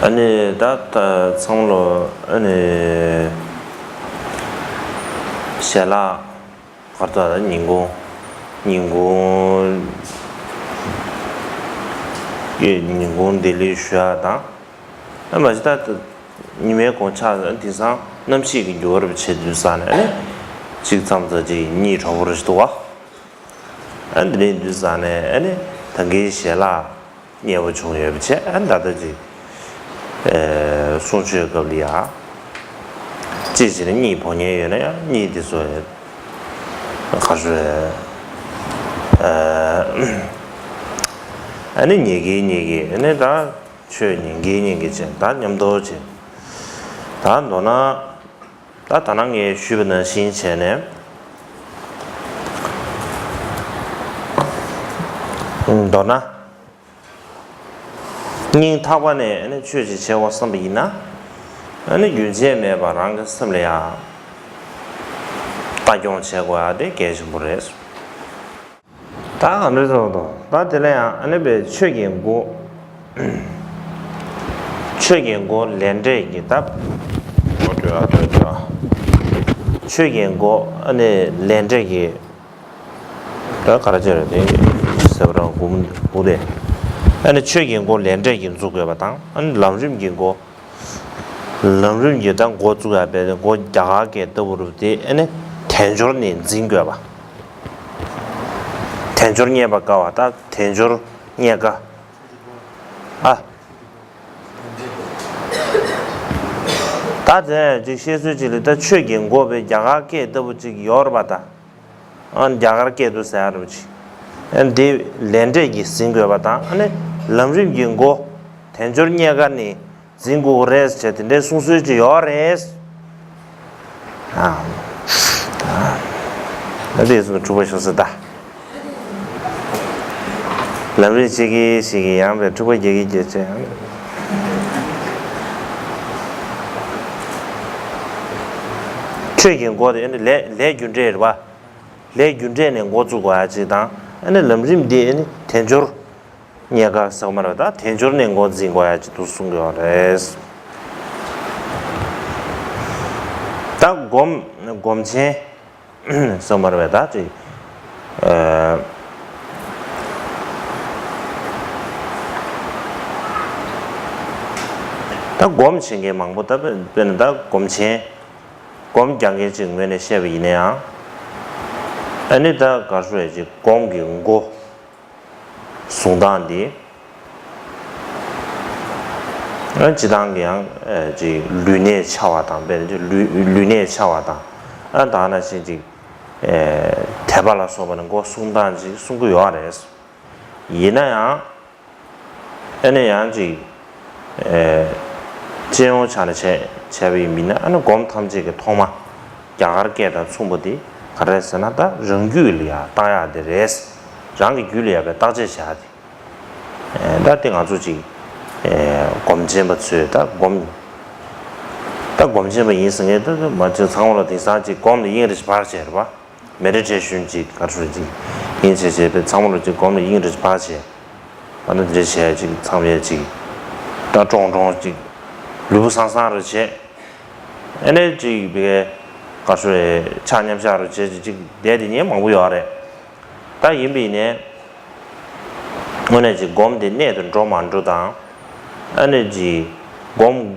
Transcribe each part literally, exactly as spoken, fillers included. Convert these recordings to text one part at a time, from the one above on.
ཨ་ནི་ད་ད་ཚང་མ་ལོ་ཨ་ནི་ཞལ་ལག་གར་ད་ད་ཉིན་གུང་ཉིན་གུང་ཉིན་གུང་བདེ་ལེགས་ཞུ་ཡ་དང་། ཨ་མ་གཞི་ད་ད་ཉི་མའི་དགོང་ཆགས་དེང་སང་གནམ་གཤིས་ཀྱི་འགྱུར་བ་རབ་བྱེད་དུས་ས་ནས་ཨ་ནི་གཅིག་མཚམས་ཚ་གཅིག་གཉིད་དྲག་པོ་རེ་ཞིག་འདུག་བ། ཨ་འདི་ནས་དུས་ས་ནས་ཨ་ནི་ད་གིན་ཞལ་ལག་མཉེས་པོ་བྱུང་ཡོད་པ་བྱས། ཨ་ད་ལྟ་ཅིག་ཨེ་གསུང་ཆོས་སྐབས་ལ་ཡ། ཅིག་བྱས་ན་གཉིད་ཕོག་མཁན་ཡོད་ན་ཡང་གཉིད་དེ་ཚོ་ཁ་ཤོ་ཨ་ནི་ཉལ་གི་ཉལ་གི་ཨ་ནི་ད་ཆོས་ཉན་གི་ཉན་གི་བྱས། ད་མཉམ་དུ་བྱས། ད་མདོར་ན་ད་ད་ནང་ངས་ཞུས་པ་ནང་བཞིན་བྱས་ནས། མདོར་ན། སྙིང་ཐག་པ་ནས་ཨ་ནི་ཆོས་ཅིག་བྱེད་དགོས་བསམ་པ་ཡིན་ན། ཨ་ནི་རྒྱུན་ཆད་མེད་པར་རང་གི་སེམས་ལ་ཡང་ལྟ་སྐྱོང་བྱེད་དགོས་ཡ་དེ་གལ་ཆེན་པོ་རེད། ད་ག་འདྲ་ཟེར་དང་ད་དེ་ལ་ཡང་ཨ་ནི་པའི་ཆོས་ཀྱི་སྒོ། ཆོས་ཀྱི་སྒོ་ལས་འབྲས་ཀྱི་ད། ཆོས་ཀྱི་སྒོ་ཨ་ནི་ལས་འབྲས་ཀྱི། ད་ག་རེ་བྱས་རེད་དེ། ཟེར་བ་རང་སྒོམ་སྒོ་དེ། ཨ་ནི་ཆོས་ཀྱི་སྒོ་ལས་འབྲས་ཀྱི་འཛུགས་དགོས་པ་དང་ཨ་ནི་ལམ་རིམ་གྱི་སྒོ། ལམ་རིམ་གྱི་ད་འགོ་བཙུགས་ཡ་བས་འགོ་རྒྱ་གར་སྐད་ལྟ་བུ་རུ་དེ་ཨ་ནི་དལ་འབྱོར་ནས་འཛིན་དགོས་པ། དལ་འབྱོར་རྙེད་པར་དཀའ་བ་ད་དལ་འབྱོར་རྙེད་དཀའ། ཨ། ད་དེ་ཅིག་བཤད་སྲོལ་ཅིག་ལ་ད་ཆོས་ཀྱི་འགོ་བས་རྒྱ་གར་སྐད་ལྟ་བུ་ཅིག་ཡོད་རེད་པ་ད། ཨ་རྒྱ་གར་སྐད་དུ་ཟེར་ཡ་རུ་ཅིག་ཨ་འདི་ལས་འབྲས་ཀྱིས་ཟིན་དགོས་པ་དང་ཨ་ནི་ལམ་རིམ་གྱི་འགོ་དལ་འབྱོར་རྙེད་དཀའ་ནི་འཛིན་དགོས་རེད་ཟེར་དེ་འདྲའི་གསུང་སྲོལ་ཅིག་ཡོད་རེད། ཨ་ཨ་དེ་ཚོ་འཁྲུག་པ་ཤོར་ས་ད། ལམ་རིམ་ཅིག་གིས་ཞིག་གིས་ཡང་བའི་འཁྲུག་པ་རྒྱག་གི་རྒྱག་ཆེ། ཆོས་ཀྱི་འགོ་དེ་ཨ་ནི་ལས་ལས་རྒྱུ་འབྲས་རེད་པ། ལས་རྒྱུ་འབྲས་ནས་འགོ་བཙུགས་དགོས་ཡ་ཅིག་དང་ཨ་ནི་ལམ་རིམ་འདི་ཨ་ནི་དལ་འབྱོར་རྙེད་དཀའ་ཟེར་མ་རེད་ད་དལ་འབྱོར་ནས་འགོ་འཛིན་དགོས་ཡ་ཅིག་ཏུ་གསུང་གི་ཡོད་རེད། ད་སྒོམ་སྒོམ་ཆེན་ཟེར་མ་རེད་པས་ད་ཅིག་ཨ། ད་སྒོམ་བྱེད་མཁན་མང་པོ་ད་དཔེར་ན་ད་སྒོམ་ཆེན། སྒོམ་རྒྱག་མཁན་ཅིག་ངོས་ནས་བཤད་པ་ཡིན་ན་ཡང་། ཨ་ནི་ད་ག་རེ་ཞུ་ཡ་ཅིག་སྒོམ་གྱི་འགོ། གཟུང་སྟངས་འདི། ཨ་སྤྱི་བཏང་གི་ཡང་ཨ་ཅིག་ལུས་གནད་འཆའ་བ་དང་དཔེར་ན་ལུས་ལུས་གནད་འཆའ་བ་དང་ཨ་ད་ནང་བཞིན་ཅིག་ཨ་དད་པ་ལ་སོགས་པ་ནི་འགོ་གཟུང་སྟངས་ཅིག་གསུང་གི་ཡོད་རེད། ཡིན་ན་ཡང་། ཨ་ནི་ཡང་ཅིག་ཨེ། སྤྱི་ཡོངས་ཆ་ནས་བྱས་བྱས་པ་ཡིན་མིན་ན་ཨ་ནི་སྒོམ་ཐམས་ཅད་ཀྱི་ཐོག་མ། རྒྱ་གར་སྐད་དང་མཚུངས་པ་དེ་ག་རེ་ཟེར་ན་ད་རང་རྒྱུད་ལ་ཡང་བརྟག་ཡག་དེ་རེད། རང་གི་རྒྱུད་ལ་ཡང་བའི་བརྟག་དཔྱད་བྱ་ཡག་དེ། ཨེ། ད་དེ་ང་ཚོ་ཅིག་ཨེ། སྒོམ་ཆེན་པ་ཚོས་ད་སྒོམ། ད་སྒོམ་ཆེན་པ་ཡིན་ཟེར་མཁན་ད་མ་ཅིག་ཚང་མ་ལ་དེང་སང་ཅིག་སྒོམ་ལ་དབྱིངས་རིག་པར་བྱས་རེད་པ། མེ་ཌི་ཊེ་ཤན་ཅིག་ག་རེ་ཟེར་ཅིག་ཡིན་བྱས་བྱས་པའི་ཚང་མ་ལ་ཅིག་སྒོམ་ལ་དབྱིངས་རེ་ཅིག་ཕར་བྱས། ཨ་ནི་འདི་འདྲ་བྱས་ཅིག་ཚང་མས་ཅིག་ད་ཀྲོང་ཀྲོང་ཅིག་ལུས་པོ་སང་སང་རེ་བྱས། ཨ་ནི་ཅིག་བི་ག་རེ་ཟེར་ཕྱག་མཉམ་བཞག་རེ་བྱས་ཅིག་ཅིག་བསྡད་དེ་ཉན་མང་པོ་ཡོད་རེད། ད་ཡིན་པ་ཡིན་ནའི་དངོས་གནས་ཅིག་སྒོམ་དེ་གནད་དུ་འགྲོ་མ་འགྲོ་དང་། ཨ་ནི་ཅིག་སྒོམ།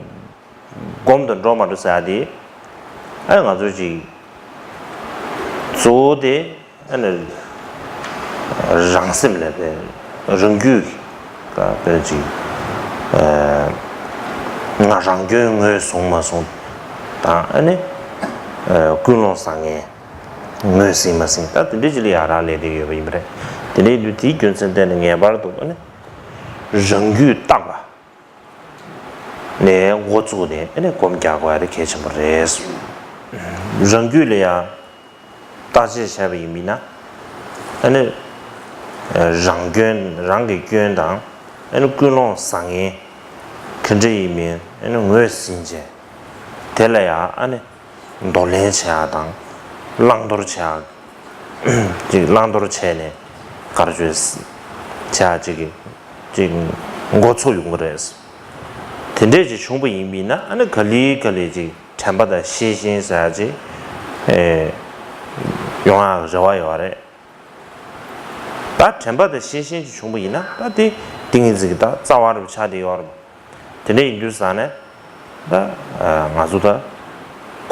སྒོམ་དུ་འགྲོ་མ་འགྲོ་ཟེར་ཡ་དེ། ཨ་ང་ཚོ་ཅིག་གཙོ་བོ་དེ་ཨ་ནི་རང་སེམས་ལ་དཔེ་རང་རྒྱུད་ཀྱི་དཔེ་ཅིག་ཨ་ང་རང་སྐྱོན་ངོས་བཟུང་མ་བཟུང་དང་ཨ་ནི་ཨ་ཀུན་སློང་བཟང་ངན་ངོས་ཟིན་མ་ཟིན་ད་དེ་འདྲ་ཅིག་ལ་ཡ་རང་ལས་དེ་ཡོད་པ་ཡིན་པ་རེད། དེ་འདྲ་ཡིན་དུས་དེའི་རྒྱུ་མཚན་བརྟེན་ནས་ངེས་པར་དུ་ཨ་ནི་རང་རྒྱུད་བརྟག་པ། ནས་འགོ་བཙུགས་ནས་ཨ་ནི་སྒོམ་རྒྱག་དགོས་ཡ་དེ་གལ་ཆེན་པོ་རེད། རང་རྒྱུད་ལ་ཡང་བརྟག་དཔྱད་བྱས་པ་ཡིན་མིན་ན་ཨ་ནི་རང་སྐྱོན་རང་གི་སྐྱོན་དང་ཨ་ནི་ཀུན་སློང་བཟང་ངན་ག་འདྲ་ཡིན་མིན་ཨ་ནི་ངོས་ཟིན་བྱས་དེ་ལ་ཡང་ཨ་ནི་འདོར་ལེན་བྱེད་ཡ་དང་བླང་དོར་བྱེད་ཡ་ཅིག་བླང་དོར་བྱས་ནས་ག་རེ་བྱེད་བྱེད་ཡ་ཅིག་གི་ཅིག་འགོ་ཚུགས་ཡོང་གི་རེད། དེ་འདྲས་ཅིག་བྱུང་པ་ཡིན་པས་ན། ཨ་ནི་ག་ལེ་ག་ལེ་ཅིག་དྲན་པ་དང་ཤེས་བཞིན་ཟེར་ཡ་ཅིག་ཨེ་ཡོང་ཡ་རེ་བ་ཡོད་རེད། ད་དྲན་པ་དང་ཤེས་བཞིན་ཅིག་བྱུང་པ་ཡིན་ན། ད་དེ་ཏིང་ངེ་འཛིན་གྱི་ད་རྩ་བ་རུ་ཆགས་བསྡད་ཡོད་རེད། དེ་འདྲ་ཡིན་དུས་ཙང་ནས་ད་ང་ཚོ་ད་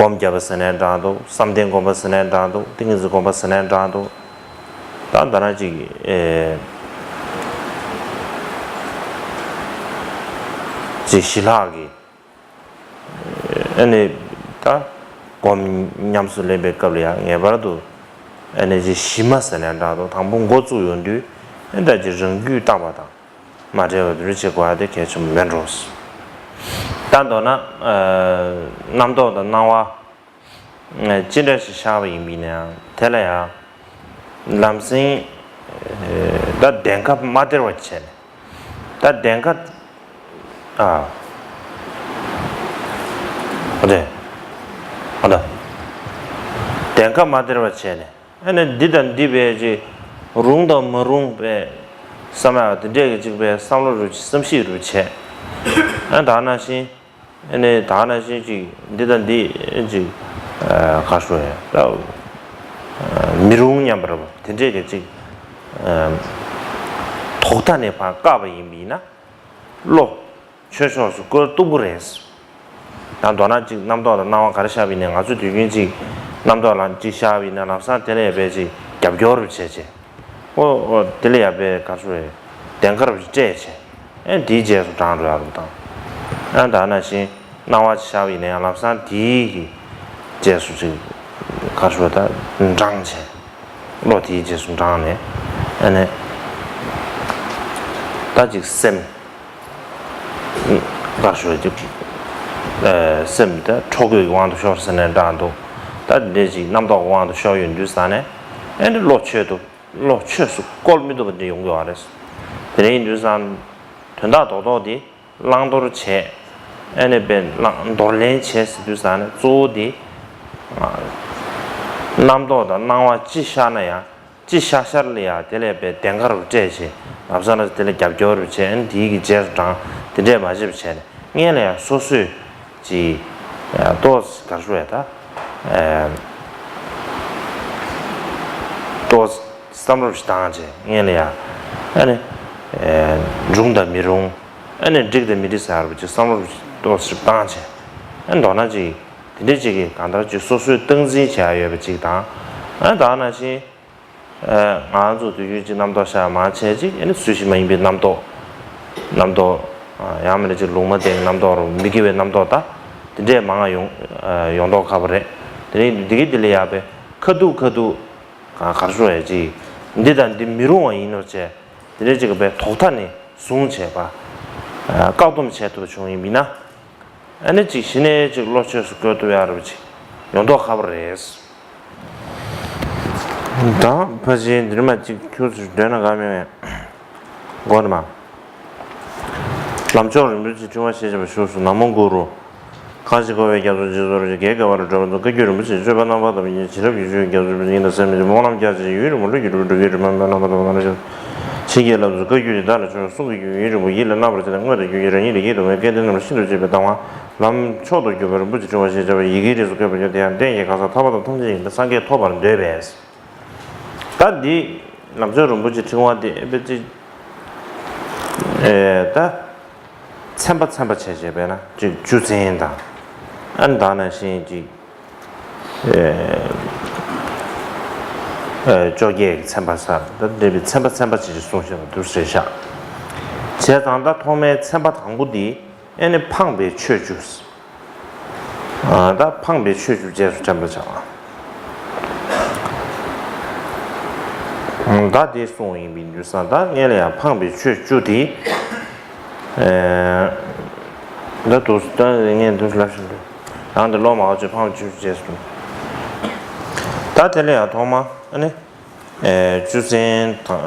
སྒོམ་བརྒྱབ་པ་ཟེར་ནའི་འདྲ་འདུག་བསམ་གཏན་སྒོམ་པ་ཟེར་ནའི་འདྲ་འདུག་ཏིང་ངེ་འཛིན་སྒོམ་པ་ཟེར་ནའི་འདྲ་འདུག་ད་ད་ན་ཅིག་ཨེ་ཅིག་ཞི་ལྷག་གི་ཨ་ནི་ད་སྒོམ་ཉམས་སུ་ལེན་པའི་སྐབས་ལ་ཡང་ངེས་པར་དུ་ཨ་ནི་ཅིག་གཞི་མ་ཟེར་ནའི་འདྲ་འདུག་དང་པོ་འགོ་བཙུགས་ཡོང་དུས་ཨ་ནི་ད་ཅིག་རང་རྒྱུད་བརྟག་པ་དང་མ་བྲལ་བ་དེ་འདྲ་བྱེད་དགོས་ཡ་དེ་གལ་ཆེན་པོ་མེད་འགྲོ། ད་མདོར་ན་ཨ་རྣམ་རྟོག་དང་སྣང་བ་ཅི་འདྲ་ཞིག་ཤར་བ་ཡིན་པ་ཡིན་ན་ཡང་། དེ་ལ་ཡང་ལམ་སེང་ད་བདེན་ཁ་མ་སྟེར་བ་བྱས་ནས། ད་བདེན་ཁ་ཨ་ཨ་དེ་ཨ་ད་བདེན་ཁ་མ་སྟེར་བ་བྱས་ནས། ཨ་ནི་འདི་དང་འདི་བས་ཅིག་རུང་དང་མ་རུང་བས་བསམ་ཡ་དེ་འདྲས་ཀྱི་ཅིག་བས་བསམ་བློ་རུ་བསམ་གཞིག་རུ་བྱས། ཨ་ད་ནང་བཞིན། ཨ་ནི་ད་ནང་བཞིན་ཅིག་འདི་དང་འདི་ཅིག་ཨ་ག་ཞུ་ཡ་ད་མི་རུང་སྙམ་པ་རེད་པ། དེ་འདྲས་ཀྱི་ཅིག་ཨ་དོགས་མཐའ་ནས་ཕར་བཀག་པ་ཡིན་པ་ཡིན་ན། བློ་ཆོས་ཕྱོགས་སུ་བཀོལ་གཏུག་གི་རེད། ད་མདོར་ན་ཅིག་རྣམ་རྟོག་དང་སྣང་བ་ག་རེ་ཤར་བ་ཡིན་ནའི། ང་ཚོས་དུས་རྒྱུན་ཅིག་རྣམ་རྟོག་ལ་ཅིག་ཤར་བ་ཡིན་ན་ལམ་སང་དེ་ལ་ཡ་བས་ཅིག་རྒྱབ་སྐྱོར་རུ་བྱས་བྱས། ཨོ་ཨོ་དེ་ལ་ཡ་བས་ག་ཚོད་རེད། བདེན་ཁ་རུ་སྤྲད་བྱས། ཨེ་དེའི་རྗེས་སུ་འབྲང་འགྲོ་ཡ་རུ་བཏང་། ཨ་ད་ནང་བཞིན་སྣང་བ་ཅིག་ཤར་བ་ཡིན་ན་ཡང་ལམ་སང་དེའི་གི་རྗེས་སུ་ཅིག་ག་ཚོད་ད་འབྲང་བྱས། བློ་དེའི་རྗེས་སུ་འབྲངས་ནས། ཨ་ནི་ད་ཅིག་སེམས་ག་ཞུ་ཅིག་ཨ་སེམས་ད་འཕྲོ་རྒོད་ཀྱི་དབང་དུ་ཤོར་ཟེར་ནའི་འདྲ་འདུག་ད་འདི་ཅིག་རྣམ་རྟོག་གི་དབང་དུ་ཤོར་ཡོང་དུས་ཙང་ནས། ཨ་ནི་བློ་ཆོས་དུ་བློ་ཆོས་སུ་བཀོལ་མི་ཐུབ་པ་འདི་ཡོང་གི་ཡོད་རེད། དེ་འདྲ་ཡིན་དུས་ཙང་དོན་དག་རྡོག་རྡོག་འདི་བླང་དོར་བྱས། ཨ་ནི་དཔེ་བླང་དོར་ལེན་བྱས་ཟེར་དུས་ཙང་ནས་གཙོ་བོ་འདི་རྣམ་རྟོག་དང་སྣང་བ་ཅི་ཤར་ན་ཡང་། ཅི་ཤར་ཤར་ལ་ཡང་དེ་ལས་དཔེ་བདེན་ཁ་རུ་སྤྲད་བྱས། ལམ་སང་ལ་དེ་ལ་རྒྱབ་སྐྱོར་རུ་བྱས། ཨ་ནི་དེའི་གི་རྗེས་སུ་འབྲང་། དེ་འདྲས་མ་བྱེད་པ་བྱས་ནས་སྔོན་ལ་ཡང་སོ་སོས་ཀྱིས་ཏོག་ཙམ་ག་རེ་ཞུ་ཡ་ད། ཨ་ཏོག་ཙམ་བསམ་བློ་ཞིག་བཏང་བྱས་སྔོན་ལ་ཡ། ཨ་ནི་ཨ་རུང་དང་མི་རུང་། ཨ་ནི་འགྲིག་དང་མི་འགྲིག་ཟེར་བ་ཅིག་བསམ་བློ་ཏོག་ཙམ་བཏང་བྱས། ཨ་མདོར་ན་ཅིག་དེ་འདྲས་ཅིག་གིས་གང་ལྟར་ཅིག་སོ་སོའི་སྟངས་འཛིན་བྱེད་ཡ་ཡོད་པ་ཅིག་དང་། ཨ་ད་ནང་བཞིན། ཨ་ང་ཚོ་དུས་རྒྱུན་ཅིག་རྣམ་རྟོག་ཤར་མང་ཆེ་ཅིག་ཨ་ནི་ཚུལ་བཞིན་མ་ཡིན་པའི་རྣམ་རྟོག་རྣམ་རྟོག་ཨ་ཡང་མིན་ན་ཅིག་ལུང་མ་བསྟན་རྣམ་རྟོག་རུ་མི་དགེ་བའི་རྣམ་རྟོག་ད་དེ་འདྲས་མང་ང་ཡོང་ཨ་ཡོང་མདོག་ཁ་པོ་རེད། དེ་རིང་འདི་གི་འདི་ལ་ཡ་བས་ཁ་ཐུག་ཁ་ཐུག་ག་ག་རེ་ཞུ་ཡ་ཅིག་འདི་དང་འདི་མི་རུང་བ་ཡིན་ནོ་བྱས། དེ་འདྲས་ཅིག་གི་བས་དོགས་མཐའ་ནས་བཟུང་བྱས་པ་ཨ་བཀག་སྡོམ་བྱས་ཐུབ་པ་བྱུང་ཡིན་པ་ཡིན་ན། ཨ་ནི་ཅིག་གཞི་ནས་ཅིག་བློ་ཆོས་སུ་བཀོལ་ཐུབ་ཡ་རུ་ཅིག་ཡོང་མདོག་ཁ་པོ་རེད། ད་ཕལ་ཆེར་འདིར་མ་ཅིག་ཁྱོད་ཚོས་འདོན་ན་དགའ་མེད་མེད། གོ་དེ་མ། ལམ་མཆོག་རིན་པོ་ཆེའི་ཕྲེང་བ་ཞེས་བྱ་བ་བཞུགས་སོ། ན་མོ་གུ་རུ། གང་ཞིག་འཁོར་བའི་རྒྱ་མཚོ་འཇིག་ཚོགས་རིགས་བརྒྱའི་བརྒལ་བར་བགྲོད་པ་དང་། བཀའ་བརྒྱུད་རིན་པོ་ཆེའི་སྤྱོད་པ་རྣམ་པར་དག་པའི་ཉིད་བྱིན་རླབས་ཀྱི་ཆུ་ཡི་རྒྱ་མཚོ་སྤུ་ཉིད་དང་སེམས་ཉིད་ཀྱི་སྨོན་ལམ་རྒྱ་ཆེ་ཡུན་རིང་པོ་ལྷུན་གྱིས་གྲུབ་པའི་འབྲུག་གི་རི་མ་དཔེར་ན་མ་དང་མ་ན་ཞིག་ཕྱིན་གྱི་ལམ་དུ་བཀའ་བརྒྱུད་ནི་བདག་ལ་བྱོན། གསུང་གི་རྒྱུན་ཡུན་རིང་པོ་ཡིད་ལ་བརྣག་པར་བྱས་ནས། དངོས་དང་བརྒྱུད་ཀྱི་རང་ཉིད་ལ་ཡིད་དུ་འོང་བའི་སྐལ་ལྡན་རྣམས་ལ་ཤིན་ཏུ་གཅེས་པའི་བདག་དབང་ལམ་མཆོག་ཏུ་གྱུར་པའི་རིན་པོ་ཆེའི་ཕྲེང་བ་ཞེས་བྱ་བ་ཡི་གེའི་རིས་སུ་བཀོད་པ་ཡོད་དེ་ཡང་། གཏན་གྱི་གང་ཟག་ཐར་པ་དང་ཐམས་ཅད་ཡིན་པས་སངས་རྒྱས་ཐོབ་པར་འདོད་པས། ད་འདི་ལམ་མཆོག་རིན་པོ་ཆེའི་ཕྲེང་བ་འདི་ཨེ་པེ་ཅིག་ཨེ་ད་ཚན་པ་ཚན་པ་བྱས་བྱས་པས་ན་ཅིག་བཅུ་ཚན་དང་། ཨ་ནི་ད་ནང་བཞིན་ཅིག་ཨེ་ཨེ་བཅོ་བརྒྱད་ཀྱི་ཚན་པ་ས་ད་འདྲ་བའི་ཚན་པ་ཚན་པ་བྱས་བྱས་གསུངས་བཞག་པ་འདུག་ཟེར་ཤག་བྱས་ཙང་ད་ཐོག་མའི་ཚན་པ་དང་པོ་འདི་ཨེ་ནི་འཕངས་པའི་ཆོས་བཅུ། ཨ་ད་འཕངས་པའི་ཆོས་བཅུ་རྗེས་སུ་དྲན་པར་བྱ་བ། ད་དེ་གསུངས་ཡིན་པའི་འདུག་ས། ད་སྔོན་ལ་ཡང་འཕངས་པའི་ཆོས་བཅུ་དེ། ཨེ་ད་དུ་ད་ངས་འདུག་ལབ་བཞིན་འདུག་རང་དེ་ལོག་མ་བ་ཆོས་འཕངས་པའི་ཆོས་བཅུ་རྗེས་སུ། ད་དེ་ལ་ཡང་ཐོག་མ་ཨ་ནི། ཨེ་བཅུ་ཚན་དང་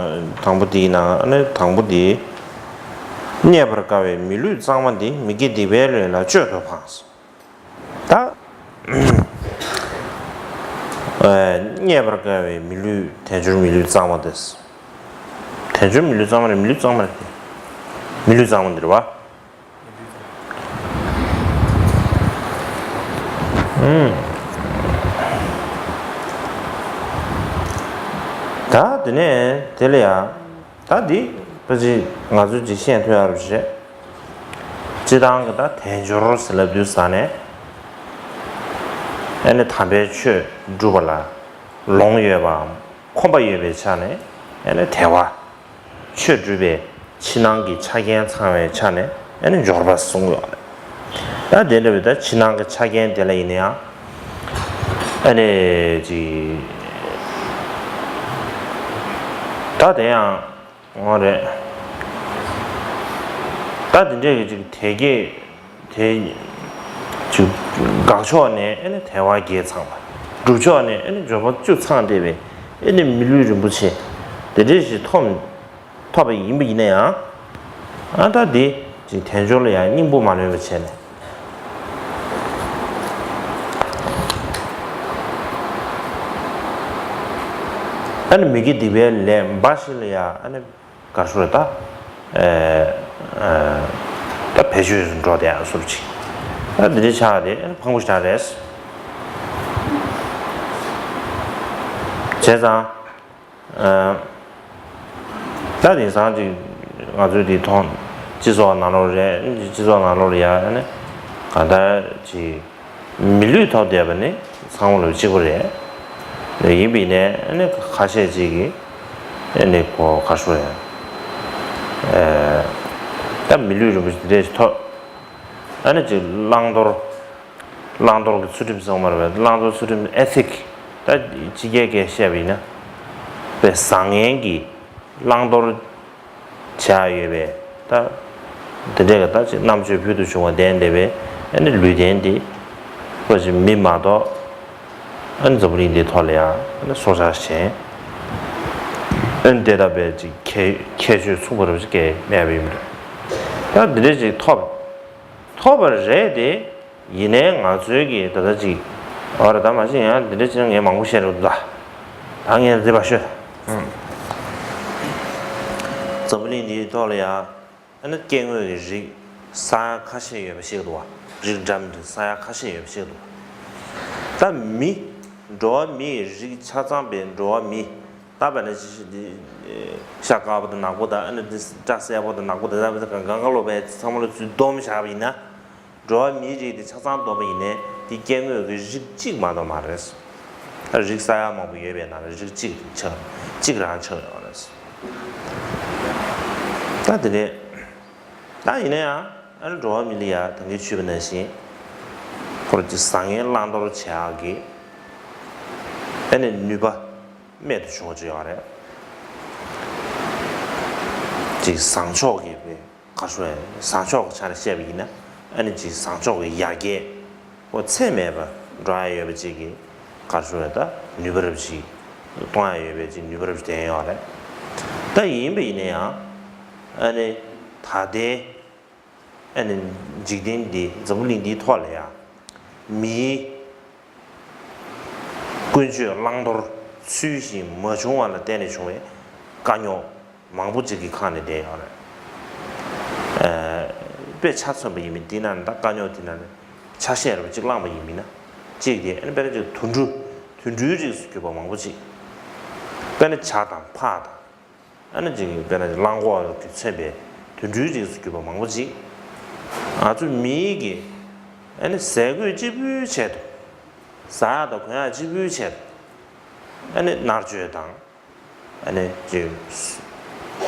དང་པོ་དེའི་ནང་ཨ་ནི་དང་པོ་དེ། རྙེད་པར་དཀའ་བའི་མི་ལུས་གཙང་མ་འདི། མི་དགེ་སྡིག་པའི་ལས་ལ་སྤྱོད་དུ་འཕངས། ད་ཨེ་རྙེད་པར་དཀའ་བའི་མི་ལུས། དལ་འབྱོར་མི་ལུས་གཙང་མ་དེ། དལ་འབྱོར་མི་ལུས་གཙང་མ་རེད། མི་ལུས་གཙང་མ་རེད། མི་ལུས་གཙང་མ་འདི་རེད་བ། ཨུམ། ད་དེ་ནས་དེ་ལ་ཡ། ད་འདི་ཕལ་ཆེར་ང་ཚོས་ཅིག་ཤེས་ཐུབ་ཡག་རེད་པ་ཞེས། སྤྱིར་བཏང་གི་ད་དལ་འབྱོར་ཟེར་ལབ་དུས་ཙ་ནས། ཨ་ནི་དམ་པའི་ཆོས་སྒྲུབ་པ་ལ་ལོང་ཡོད་པའམ་ཁོམ་པ་ཡོད་པའི་ཆ་ནས་ཨ་ནི་དལ་བ། ཆོས་སྒྲུབ་པའི་ཕྱི་ནང་གི་ཆ་རྐྱེན་ཚང་བའི་ཆ་ནས་ཨ་ནི་འབྱོར་པ་གསུངས་ཡོད་རེད། ད་དེ་འདྲ་བའི་ད་ཕྱི་ནང་གི་ཆ་རྐྱེན་དེ་ལ་ཡིན་ན་ཡང་། ཨ་ནི་ཅིག་ད་དེ་ཡང་། འོ་རེད། ད་དེ་འདྲས་ཀྱི་ཅིག་དལ་བརྒྱད་དེ། ཅིག་དགག་ཕྱོགས་ནས་ཨེ་ནི་དལ་བ་བརྒྱད་ཚང་བ། སྒྲུབ་ཕྱོགས་ནས་ཨེ་ནི་འབྱོར་པ་བཅུ་ཚང་བསྡད་པའི་ཨེ་ནི་མི་ལུས་རིན་པོ་ཆེ་དེ་འདྲས་ཞིག་ཐོབ་ཐོབ་པ་ཡིན་པ་ཡིན་ན་ཡང་། ཨ་ད་དེ་ཅིག་དལ་འབྱོར་ལ་ཡང་སྙིང་པོ་མ་ལོན་པ་བྱས་ནས། ཨ་ནི་མི་དགེ་སྡིག་པའི་ལས་འབའ་ཞིག་ལ་ཡང་ཨ་ནི། ག་རེ་ཟེར་ད། ཨེ། ཨེ། ད་བེད་སྤྱོད་འགྲོ་བསྡད་ཡག་བཟོ་འདྲ་ཅིག་ད་འདི་འདྲ་ཆགས་ཏེ་ཕངས་པོ་ཞེ་དྲག་རེད། བྱས་ཙང་། ཨེ། ད་དེང་སང་ཅིག་ང་ཚོའི་འདི་མཐོང་། སྤྱི་ཚོགས་ནང་ལོགས་རེད། སྤྱི་ཚོགས་ནང་ལོགས་ལ་ཡ་ཨ་ནི་གང་ལྟར་ཅིག་མི་ལུས་ཐོབ་བསྡད་པ་ནི་ཚང་མ་ལོ་གཅིག་པ་རེད། ཡིན་པ་ཡིན་ནའི་ཨ་ནི་ཁ་ཤས་ཅིག་གིས་ཨ་ནི་གོ་ག་རེ་ཟེར། ཨེ། ད་མི་ལུས་རིན་པོ་ཆེ་དེ་འདྲས་ཞིག་ཐོབ། ཨ་ནི་ཅིག་བླང་དོར། བླང་དོར་གྱི་ཚུལ་ཁྲིམས་ཟེར་བ་མ་རེད་པས། བླང་དོར་ཚུལ་ཁྲིམས་ཨེ་ཐིག་ད་སྤྱི་སྐད་སྐད་བཤད་པ་ཡིན་ན། དཔེ་བཟང་ངན་གྱི་བླང་དོར། བྱ་ཡོད་པས་ད། དེ་འདྲས་ཀྱི་ད་ཅིག་རྣམ་དཔྱོད་ཕུལ་དུ་བྱུང་བ་ལྡན་བསྡད་པའི་ཨ་ནི་ལུས་རྟེན་འདི། ཁོ་ཅིག་མི་མ་གཏོགས། ཨ་ནི་འཛམ་བུ་གླིང་འདིའི་ཐོག་ལ་ཡང་ཨ་ནི་སྲོག་ཆགས་གཞན། ཨ་ནི་དེ་ལྟ་བུའི་ཅིག་ཁྱད་ཁྱད་ཆོས་མཚུངས་པ་རབ་ཅིག་སྐྱེ་མེད་པ་ཡིན་པ་རེད། ད་འདི་འདྲས་ཅིག་ཐོབ། ཐོབ་པ་རེད་དེ། ཡིན་ནའི་ང་ཚོའི་གི་ད་ལྟ་ཅིག་འོ་རེད། ད་མ་གཞི་ཡང་འདི་འདྲ་བྱས་ན་ངས་མང་པོ་བཤད་འགྲོ་འདུག་ད་ངས་འདི་པ་ཤོད། འཛམ་བུ་གླིང་འདིའི་ཐོག་ལ་ཡང་ཨ་ནི་སྐྱེ་དངོས་ཀྱི་རིགས་ས་ཡ་ཁ་ཤས་ཡོད་པ་ཤེས་འདུག་བ། རིགས་འདྲ་མི་འདྲ་ས་ཡ་ཁ་ཤས་ཡོད་པ་ཤེས་འདུག་ད་མི། འགྲོ་བ་མིའི་རིགས་ཆ་ཚང་པའི་འགྲོ་བ་མི། ད་བས་ན་ཤ་དཀར་པོ་དང་ནག་པོ་དང་ཨ་ནི་འདི་སྐྲ་སེར་པོ་དང་ནག་པོ་དང་ད་བས་ན་གང་གང་ག་ལོ་བས་ཚང་མ་ལ་ཚུར་བསྡོམས་བཞག་པ་ཡིན་ན། འགྲོ་བ་མིའི་རིགས་དེ་ཆ་ཚང་བསྡོམས་པ་ཡིན་ནའི་དེ་སྐྱེ་དངོས་ཀྱི་རིགས་གཅིག་མ་གཏོགས་མ་རེད། ད་རིགས་ས་ཡ་མང་པོ་ཡོད་པའི་ནང་ནས་རིགས་གཅིག་ཆགས་གཅིག་རང་ཆགས་ཡོད་རེད། ད་དེ་ནས་ད་ཡིན་ན་ཡང་ཨ་ནི་འགྲོ་བ་མི་ལ་ཡ་ད་གིན་ཞུས་པ་ནང་བཞིན་ཁོ་རང་ཅིག་བཟང་ངན་བླང་དོར་བྱེད་ཡག་གི་ཨ་ནི་ནུས་པ་རྨད་དུ་བྱུང་བ་ཅིག་ཡོད་རེད། ཅིག་བཟང་ཕྱོགས་ཀྱི་བས། ག་རེ་ཟེར། བཟང་ཕྱོགས་ཀྱི་ཆ་ནས་བཤད་པ་ཡིན་ན་ཨ་ནི་ཅིག་བཟང་ཕྱོགས་ཀྱི་ཡར་རྒྱས་ཁོ་ཚད་མེད་པ་འགྲོ་ཡ་ཡོད་པ་ཅིག་གི་ག་རེ་ཟེར་ད་ནུས་པ་རབ་ཅིག་གཏོང་ཡ་ཡོད་པའི་ཅིག་ནུས་པ་རབ་ཅིག་ལྡན་ཡོད་རེད། ད་ཡིན་པ་ཡིན་ན་ཡང་ཨ་ནི་ད་ལྟའི་ཨ་ནི་འཇིག་རྟེན་འདི་འཛམ་བུ་གླིང་འདིའི་ཐོག་ལ་ཡང་མིའི་ཀུན་སྤྱོད་བླང་དོར་ཚུལ་བཞིན་མ་བྱུང་བ་ལ་བརྟེན་ནས་བྱུང་བའི་དཀའ་རྙོག་མང་པོ་ཅིག་གི་ཁ་ནས་བསྡད་ཡོད་རེད། ཨ། དཔེ་ཆ་མཚོན་པ་ཡིན་མིན་དེ་ན་ད་དཀའ་རྙོག་དེ་ན་ཆ་ཤས་རེ་བ་ཅིག་བླངས་པ་ཡིན་མིན་ན་གཅིག་དེ་ཨ་ནི་དཔེར་ན་ཅིག་དུད་འགྲོ་དུད་འགྲོའི་རིགས་སུ་གྱུར་པ་མང་པོ་ཅིག་དཔེར་ན་བྱ་དང་ཕག་དང་ཨ་ནི་ཅིག་དཔེར་ན་གླང་གོག་གིས་མཚོན་པའི་དུད་འགྲོའི་རིགས་སུ་གྱུར་པ་མང་པོ་ཅིག་ང་ཚོ་མིའི་གི་ཨ་ནི་ཟས་གོས་གཅིག་པུའི་ཆེད་དུ་ཟ་ཡག་དང་གོན་ཡག་གཅིག་པུའི་ཆེད་དུ་ཨ་ནི་མནར་གཅོད་དང་། ཨ་ནི་ཅིག་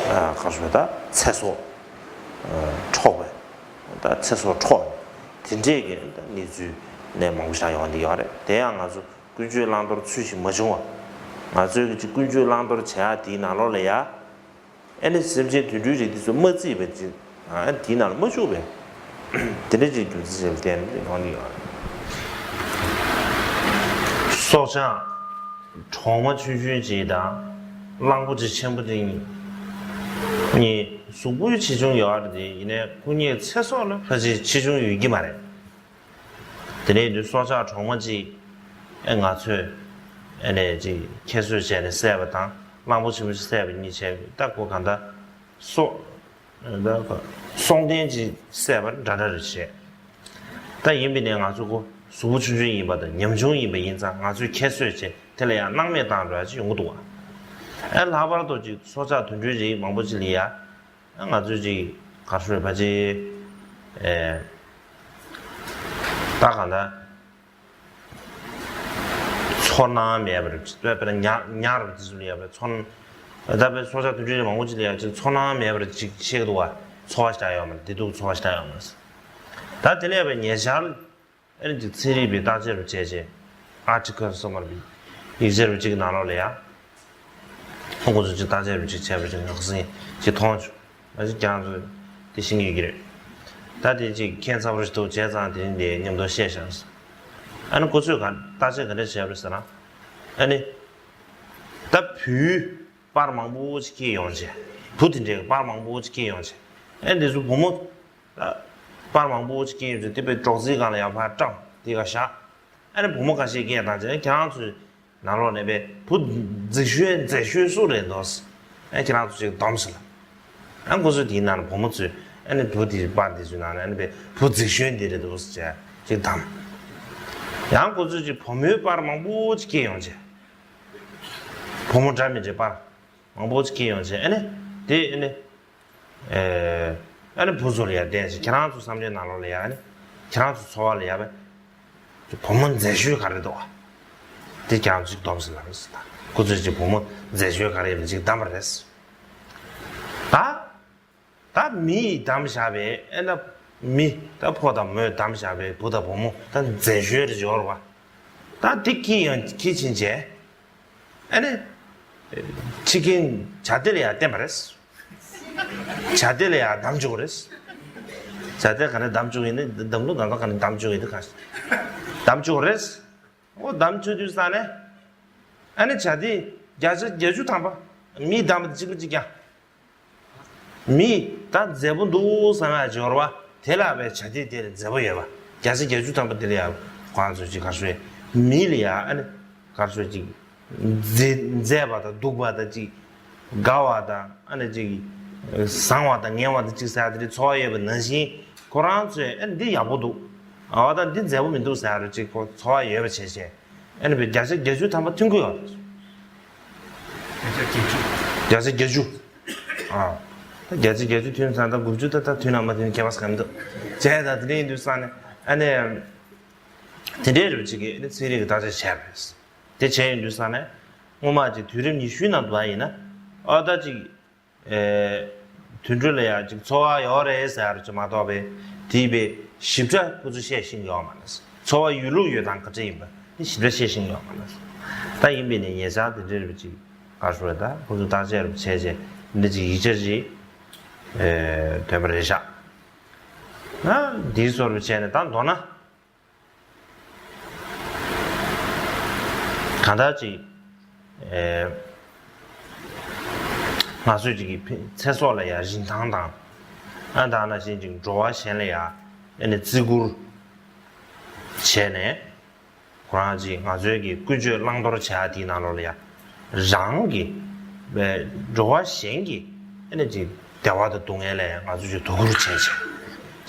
ཨ། ག་རེ་ཟེར་ད་ཚེ་སྲོག་ཨ། འཕྲོག་པའི་ད་ཚེ་སྲོག་འཕྲོག་དེ་འདྲས་ཀྱི་ད་གནས་ཚུལ་ནས་མང་པོ་ཞིག་ཡོང་བསྡད་ཡོད་རེད། དེ་ཡང་ང་ཚོ་ཀུན་སྤྱོད་བླང་དོར་ཚུལ་བཞིན་མ་བྱུང་བ། ང་ཚོའི་གི་ཅིག་ཀུན་སྤྱོད་བླང་དོར་བྱེད་ཡག་དེའི་ནང་ལོགས་ལ་ཡ། ཨ་ནི་སེམས་ཅན་དུད་འགྲོའི་རིགས་དེ་ཚོ་མ་བརྩིས་པའི་ཅིག་ཨ། དེའི་ནང་ལ་མ་བཅུག་པའི་དེ་འདྲ་ཅིག་རྒྱུ་མཚན་ཞིག་ལ་བརྟེན་ནས་ཡོང་གི་ཡོད་རེད། སྲོག་ཆགས་གྲོག་མ་ཆུང་ཆུང་ཅིག་དང་གླང་པོ་ཆེ་ཆེན་པོ་ཅིག་གཉིས་གཟུགས་པོའི་ཆེ་ཆུང་ཡོད་རེད་དེ། ཡིན་ནའི་སྐུ་ངོའི་ཚེ་སྲོག་ལ་ཕལ་ཆེར་ཆེ་ཆུང་ཡོད་ཀྱི་མ་རེད། དེ་ནས་དུས་སྲོག་ཆགས་གྲོག་མ་གཅིག་ཨེ་ང་ཚོས་ཨེ་ནས་ཅིག་ཁྱད་གསོད་བྱས་ནས་བསད་པ་དང་གླང་པོ་ཆེན་པོ་ཅིག་བསད་པ་གཉིས་བྱས་ད་ཁོ་གང་ལྟར་སྲོག་ད་ཁོ་སྲོག་ལྡན་ཅིག་བསད་པ་འདྲ་འདྲ་རེད་བྱས། ད་ཡིན་པས་ནས་ང་ཚོ་ཁོ་ གཟུགས་པོ་ཆུང་ཆུང་ཡིན་པ་དང་ཉམ་ཆུང་ཡིན་པ་ཡིན་ཙང་ང་ཚོས་ཁྱད་གསོད་བྱས་དེ་ལ་ཡང་སྣང་མེད་བཏང་འགྲོ་ཡ་ཅིག་ཡོང་གི་འདུག་བ། ཨ་ལྷག་པར་དུ་ཅིག་སྲོག་ཆགས་དུད་འགྲོའི་རིགས་མང་པོ་ཅིག་ལ་ཡ་ང་ཚོས་ཅིག་ག་རེ་ཞུ་དགོས་རེད། ཕལ་ཆེར་ཨེ་ད་གང་ལྟར་ཚོར་སྣང་མེད་པ་རེད། དཔེར་ན་ཉ་ཉ་རེད་པ། དེ་ཚོ་ལ་ཡ་བའི་ཚོར་ད་བའི་སྲོག་ཆགས་དུད་འགྲོའི་རིགས་མང་པོ་ཅིག་ལ་ཡ་ཅིག་ཚོར་སྣང་མེད་པར་ཅིག་བཤད་ཀྱི་འདུག་བ། ཚོར་བ་ཞིག་ཡོད་མ་རེད། བདེ་སྡུག་ཚོར་བ་ཞིག་ཡོད་མ་རེད། ད་དེ་ལ་ཡ་བའི་ཉེ་ཆར་ཨ་ནི་ཅིག་ཚན་རིག་པའི་བརྟག་དཔྱད་རུ་བྱས་རྗེས་ཨར་ཊི་ཀལ་གསུངས་པར་བའི་ཡིག་ཆ་རུ་གཅིག་གི་ནང་ལོགས་ལ་ཡ། ཁོང་ཚོས་ཅིག་བརྟག་དཔྱད་རུ་གཅིག་བྱས་པ་ཅིག་ངག་ཟིན་ཅིག་མཐོང་བྱུང་། ང་ཅིག་ཀྱང་ཚོས་དེ་ཤེས་ཀྱི་ཡོད་ཀྱི་རེད། ད་དེ་ཅིག་ཁྱད་མཚར་པོ་ཞིག་འདུག་བྱས་ཙང་དེ་རིང་དེ་མཉམ་དུ་བཤད་བཞག་ཟེར། ཨ་ནི་ཁོ་ཚོས་ག་བརྟག་དཔྱད་ག་འདྲ་བྱས་པ་རེད་ཟེར་ན། ཨ་ནི་ད་བུའི་པར་མང་པོ་ཅིག་སྐྱེས་ཡོང་བྱས། བུ་དེ་འདྲའི་པར་མང་པོ་ཅིག་སྐྱེས་ཡོང་བྱས། ཨ་ནི་དེ་ཚོ་བུ་མོ། པར་མང་པོ་ཅིག་སྐྱེས་ཡོང་ཚེ་དེ་པའི་སྒྲོག་ཙེའི་སྒང་ལ་ཡར་ཕར་བཀྲམ་དེ་ག་བཞག་ཨ་ནི་བུ་མོ་ཁ་ཤས་སྐད་བཏང་རྗེས་ཁྱེད་རང་ཚོའི་ནང་ལོགས་ནས་པའི་བུ་རྫིག་ཤོས་མཛེས་ཤོས་སུ་རེད་འདུག་ཨ་ཁྱེད་རང་ཚོ་ཅིག་སྡོམ་ཟེར་ལ། ཨ་ཁོ་ཚོས་དེའི་ནང་ནས་བུ་མོ་ཚོས་ཨ་ནི་བུ་དེའི་པར་དེ་ཚོའི་ནང་ནས་ཨ་ནི་པའི་བུ་རྫིག་ཤོས་འདི་རེད་འདུག་ཟེར་ཅིག་བདམས། ཡང་ཁོ་ཚོས་ཅིག་བུ་མོའི་པར་མང་པོ་ཅིག་སྐྱེས་ཡོང་རྗེས། བུ་མོ་འདྲ་མི་འདྲའི་པར་མང་པོ་ཅིག་སྐྱེས་ཡོང་རྗེས་ཨ་ནི་དེ་ཨ་ནི། ཨེ། ཨ་ནི་བུ་ཚོ་ལ་ཡ་བསྟན་ཞིང་ཁྱེད་རང་ཚོ་བསམ་བློའི་ནང་ལོགས་ལ་ཡ་ཨ་ནི། ཁྱེད་རང་ཚོ་འཚོ་བ་ལ་ཡ་བས། བུ་མོ་མཛེས་ཤོས་ག་རེ་འདུག་བ། དེ་ཁྱེད་རང་ཚོས་སྡོམ་ཟེར་ལབ་ཟེར། ཁོ་ཚོས་ཅིག་བུ་མོ་མཛེས་ཤོས་ག་རེ་ཡིན་པ་ཅིག་བདམས་པ་རེད། ད། ད་མིས་བདམས་བཞག་པའི་ཨེ་ན། མི་ད་ཕོ་དང་མོས་བདམས་བཞག་པའི་བུ་དང་བུ་མོ་ད་མཛེས་ཤོས་རེ་འབྱོར་བ། ད་དེ་ཁྱི་ཡང་ཁྱི་ཕྱིན་བྱས། ཨ་ནི། ཕྱི་རྒྱལ་བྱ་དེ་ལ་ཡང་བསྟན་པ་རེད། བྱ་དེ་ལ་ཡང་བདམས་བཅུག་རེད། བྱ་དེ་ག་ནས་བདམས་བཅུག་ཡིན་ནི་འདམ་ལུག་གང་ག་ག་ནས་བདམས་བཅུག་ཡིན་འདི་ག་བདམས་བཅུག་རེད། འོ་བདམས་བཅུག་དུས་ས་ནས། ཨ་ནི་བྱ་དེ་བརྒྱ་ཆ་བརྒྱད་ཅུ་ཐམ་པ་མིས་བདམས་པ་དེ་གཅིག་པ་གཅིག་རྐྱང་། མི་ད་མཛེས་པོ་འདུག་བསམ་ཡ་འབྱོར་བ་དེ་ལ་བའི་བྱ་དེ་དེ་ལ་མཛེས་པོ་ཡོད་པ་བརྒྱ་ཆ་བརྒྱད་ཅུ་ཐམ་པ་དེ་ལ་ཡ་ཁོང་ཚོས་ཅིག་ག་རེ་ཞུ་ཡ་མི་ལ་ཡ་ཨ་ནི་ག་རེ་ཞུ་ཅིག་མཛེས་མཛེས་པ་དང་སྡུག་པ་དང་ཅིག་དགའ་བ་དང་ཨ་ནི་ཅིག་བཟང་བ་དང་ངན་བ་དང་ཅིག་ཟེར་ཡ་དེ་འདྲའི་ཚོར་བ་ཡོད་པ་ནང་བཞིན་ཁོ་རང་ཚོས་ཨ་ནི་འདི་ཡག་པོ་འདུག་ཨ་བ་དང་འདི་མཛེས་པོ་མི་འདུག་ཟེར་ཡ་རུ་ཅིག་ཁོ་ཚོར་བ་ཡོད་པ་བྱས་བྱས། ཨ་ནི་བའི་བརྒྱ་ཆ་བརྒྱད་ཅུ་ཐམ་པ་མཐུན་གྱི་ཡོད་རེད། བརྒྱ་ཆ་བརྒྱད་ཅུ། བརྒྱ་ཆ་བརྒྱད་ཅུ། ཨ། ད་བརྒྱ་ཆ་བརྒྱད་ཅུ་མཐུན་ཙང་ད་དགུ་བཅུ་ད་ད་མཐུན་ན་མ་མཐུན་ཁྱད་པར་ཟ་གི་མི་འདུག་བྱས་ད་དེ་འདྲ་ཡིན་དུས་ས་ནས་ཨ་ནི། དེ་འདྲའི་རུ་ཅིག་གིས་ཨ་ནི་ཚན་རིག་གི་བརྟག་དཔྱད་བྱས་པ་རེད། དེ་བྱས་ཡིན་དུས་ས་ནས་སྔོན་མ་ཅིག་དུས་རིམ་ཉི་ཤུའི་ནང་དུ་བ་ཡིན་ན། ཨ་ད་ཅིག་ཨེ། དུད་འགྲོ་ལ་ཡང་ཅིག་ཚོར་བ་ཡོད་རེད་ཟེར་རུ་ཅིག་མ་གཏོགས་པའི་དེའི་བའི་ཞིབ་ཕྲ་ཁོ་ཚོས་བཤད་ཤེས་ཀྱི་ཡོད་མ་རེད། ཚོར་བ་ཡོད་ལུགས་ཡོད་སྟངས་ག་འདྲ་ཡིན་པ་དེ་ཞིབ་ཕྲ་བཤད་ཤེས་ཀྱི་ཡོད་མ་རེད། ད་ཡིན་པས་ནས་ཉེ་ཆར་དེ་འདྲའི་རུ་ཅིག་ག་རེ་ཞུ་དགོས་རེད། ད་ཁོ་ཚོས་བརྟག་དཔྱད་རུ་བྱས་རྗེས་འདི་ཅིག་ཡིག་ཆ་ཅིག་ཨེ། ཐོན་པ་རེད་ཤག་ཨ་འདིའི་སོར་རུ་བྱས་ནས་ད་མདོར་ན། གང་ལྟར་ཅིག་ཨེ། ང་ཚོས་ཅིག་གི་ཚེ་སྲོག་ལ་ཡང་རིན་ཐང་དང་། ཨ་ད་ནང་བཞིན་ཅིག་འགྲོ་བ་གཞན་ལ་ཡང་ཨེ་ནི་བརྩི་བཀུར་བྱས་ནས། ཁོ་རང་ཅིག་ང་ཚོའི་གི་ཀུན་སྤྱོད་བླང་དོར་བྱ་ཡ་དེའི་ནང་ལོགས་ལ་ཡང་། རང་གི་འགྲོ་བ་གཞན་གྱི་ཨེ་ནི་ཅིག་བདེ་བ་དང་སྡུག་བསྔལ་ལ་ཡང་ང་ཚོས་ཅིག་དོ་ཁུར་བྱས་བྱས།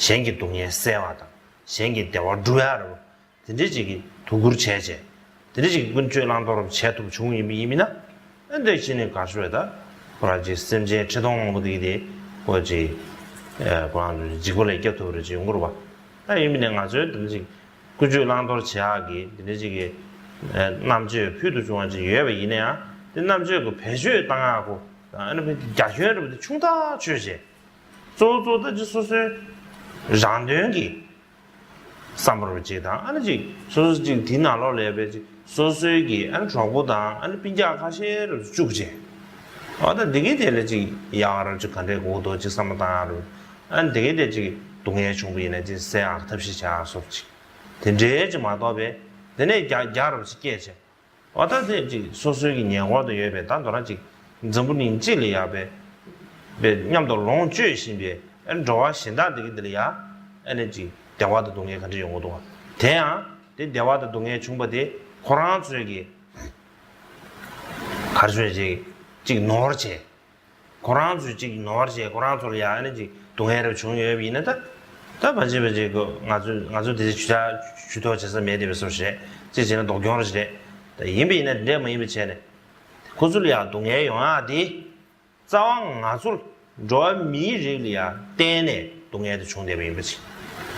གཞན་གྱི་སྡུག་བསྔལ་སེལ་བ་དང་། གཞན་གྱི་བདེ་བ་སྒྲུབ་ཡ་རུ། དེ་འདྲའི་ཅིག་གི་དོ་ཁུར་བྱས་བྱས། དེ་འདྲའི་ཅིག་གི་ཀུན་སྤྱོད་བླང་དོར་བྱས་ཐུབ་བྱུང་ཡིན་པ་ཡིན་མིན་ན། ཨ་འདྲ་ཞིག་ནས་ག་རེ་ཞུ་དགོས་རེད། ད་ཁོ་རང་ཅིག་སེམས་ཅན་ཁྲི་སྟོང་མང་པོ་དེ་གི་དེ་ཁོ་ཅིག་ཨེ་ཁོ་རང་ཚོ་འཇིགས་པ་ལས་སྐྱོབ་ཐུབ་རེ་ཅིག་ཡོང་གི་རེད་པ། ད་ཡིན་མིན་ནས་ང་ཚོའི་དེ་འདྲ་ཅིག་ཀུན་སྤྱོད་བླང་དོར་བྱེད་ཡག་གི་དེ་འདྲའི་ཅིག་གི་ཨེ་རྣམ་དཔྱོད་ཕུལ་དུ་བྱུང་བ་ཅིག་ཡོད་པ་ཡིན་ན་ཡང་དེ་རྣམ་དཔྱོད་ཀྱི་བེད་སྤྱོད་བཏང་ཡག་གོ་ཨ་ནི་བེད་རྒྱ་ཁྱོན་རེ་བ་དེ་ཆུང་ཐག་ཆོད་བྱས། གཙོ་བོ་གཙོ་བོ་ད་ཅིག་སོ་སོའི་རང་དོན་གྱི་བསམ་པ་རུ་ཅིག་དང་ཨ་ནི་ཅིག་སོ་སོ་ཅིག་དེའི་ནང་ལོགས་ལ་ཡོད་པའི་ཅིག་སོ་སོའི་གི་ཨ་ནི་གྲོགས་པོ་དང་ཨ་ནི་སྤུན་ཀྱག་ཁ་ཤས་རུ་བཅུག་བྱས། འོ་ད་འདི་གའི་དེ་ལ་ཅིག་ཡག་རུ་ཅིག་ག་འདྲས་དགོས་འདུག་ཅིག་བསམ་བློ་བཏང་ཡག་རུ་ཨ་ནི་འདི་གའི་དེ་ཅིག་སྡུག་བསྔལ་བྱུང་བ་ཡིན་ན་ཅིག་སེལ་ཡག་ཐབས་ཤེས་བྱ་ཡག་སོགས་ཅིག་དེ་འདྲའི་ཅིག་མ་གཏོགས་པའི་དེ་ནས་རྒྱ་རྒྱ་རུ་ཅིག་སྐྱེས་བྱས། འོ་ད་དེ་ཅིག་སོ་སོའི་གི་ཉེ་འཁོར་དུ་ཡོད་པའི་ད་མདོར་ན་ཅིག་འཛམ་བུ་གླིང་སྤྱི་ལ་ཡག་པའི་པའི་མཉམ་དུ་ལོངས་སྤྱོད་བཞིན་པའི་ཨ་ནི་འགྲོ་བ་གཞན་དག་དེ་གི་དེ་ལ་ཡག་ཨ་ནི་ཅིག་བདེ་བ་དང་སྡུག་བསྔལ་ག་འདྲ་ཡོང་གི་འདུག་བ། དེ་ཡང་དེ་བདེ་བ་དང་སྡུག་བསྔལ་བྱུང་བ་དེ་ཁོ་རང་ཚོའི་གི་ག་རེ་ཞུ་ཅིག་ཅིག་ནོར་བྱས། ཁོ་རང་ཚོས་ཅིག་ནོར་བྱས་ཁོ་རང་ཚོ་ལ་ཡང་ཨ་ནི་ཅིག་སྡུག་བསྔལ་རབ་བྱུང་ཡོད་པ་ཡིན་ན་ད། ད་ཕལ་ཆེར་ཕལ་ཆེར་ཁོ་ང་ཚོ་ང་ཚོ་དེ་ཚོ་ཇུས་ཐག་ཇུས་གཏོགས་བྱེད་ས་མེད་དེ་བས་སོ་རེད། གཅིག་བྱས་ན་སྡུག་གྱོང་རེ་ཞིག་རེད། ད་ཡིན་པ་ཡིན་ན་དེ་འདྲས་མ་ཡིན་པ་བྱས་ནས་ཁོ་ཚོ་ལ་ཡང་སྡུག་བསྔལ་ཡོང་ཡག་དེ། རྩ་བ་ང་ཚོ་འགྲོ་བ་མིའི་རིགས་ལ་ཡང་བརྟེན་ནས་སྡུག་བསྔལ་དེ་བྱུང་བསྡད་པ་ཡིན་པ་ཅིག་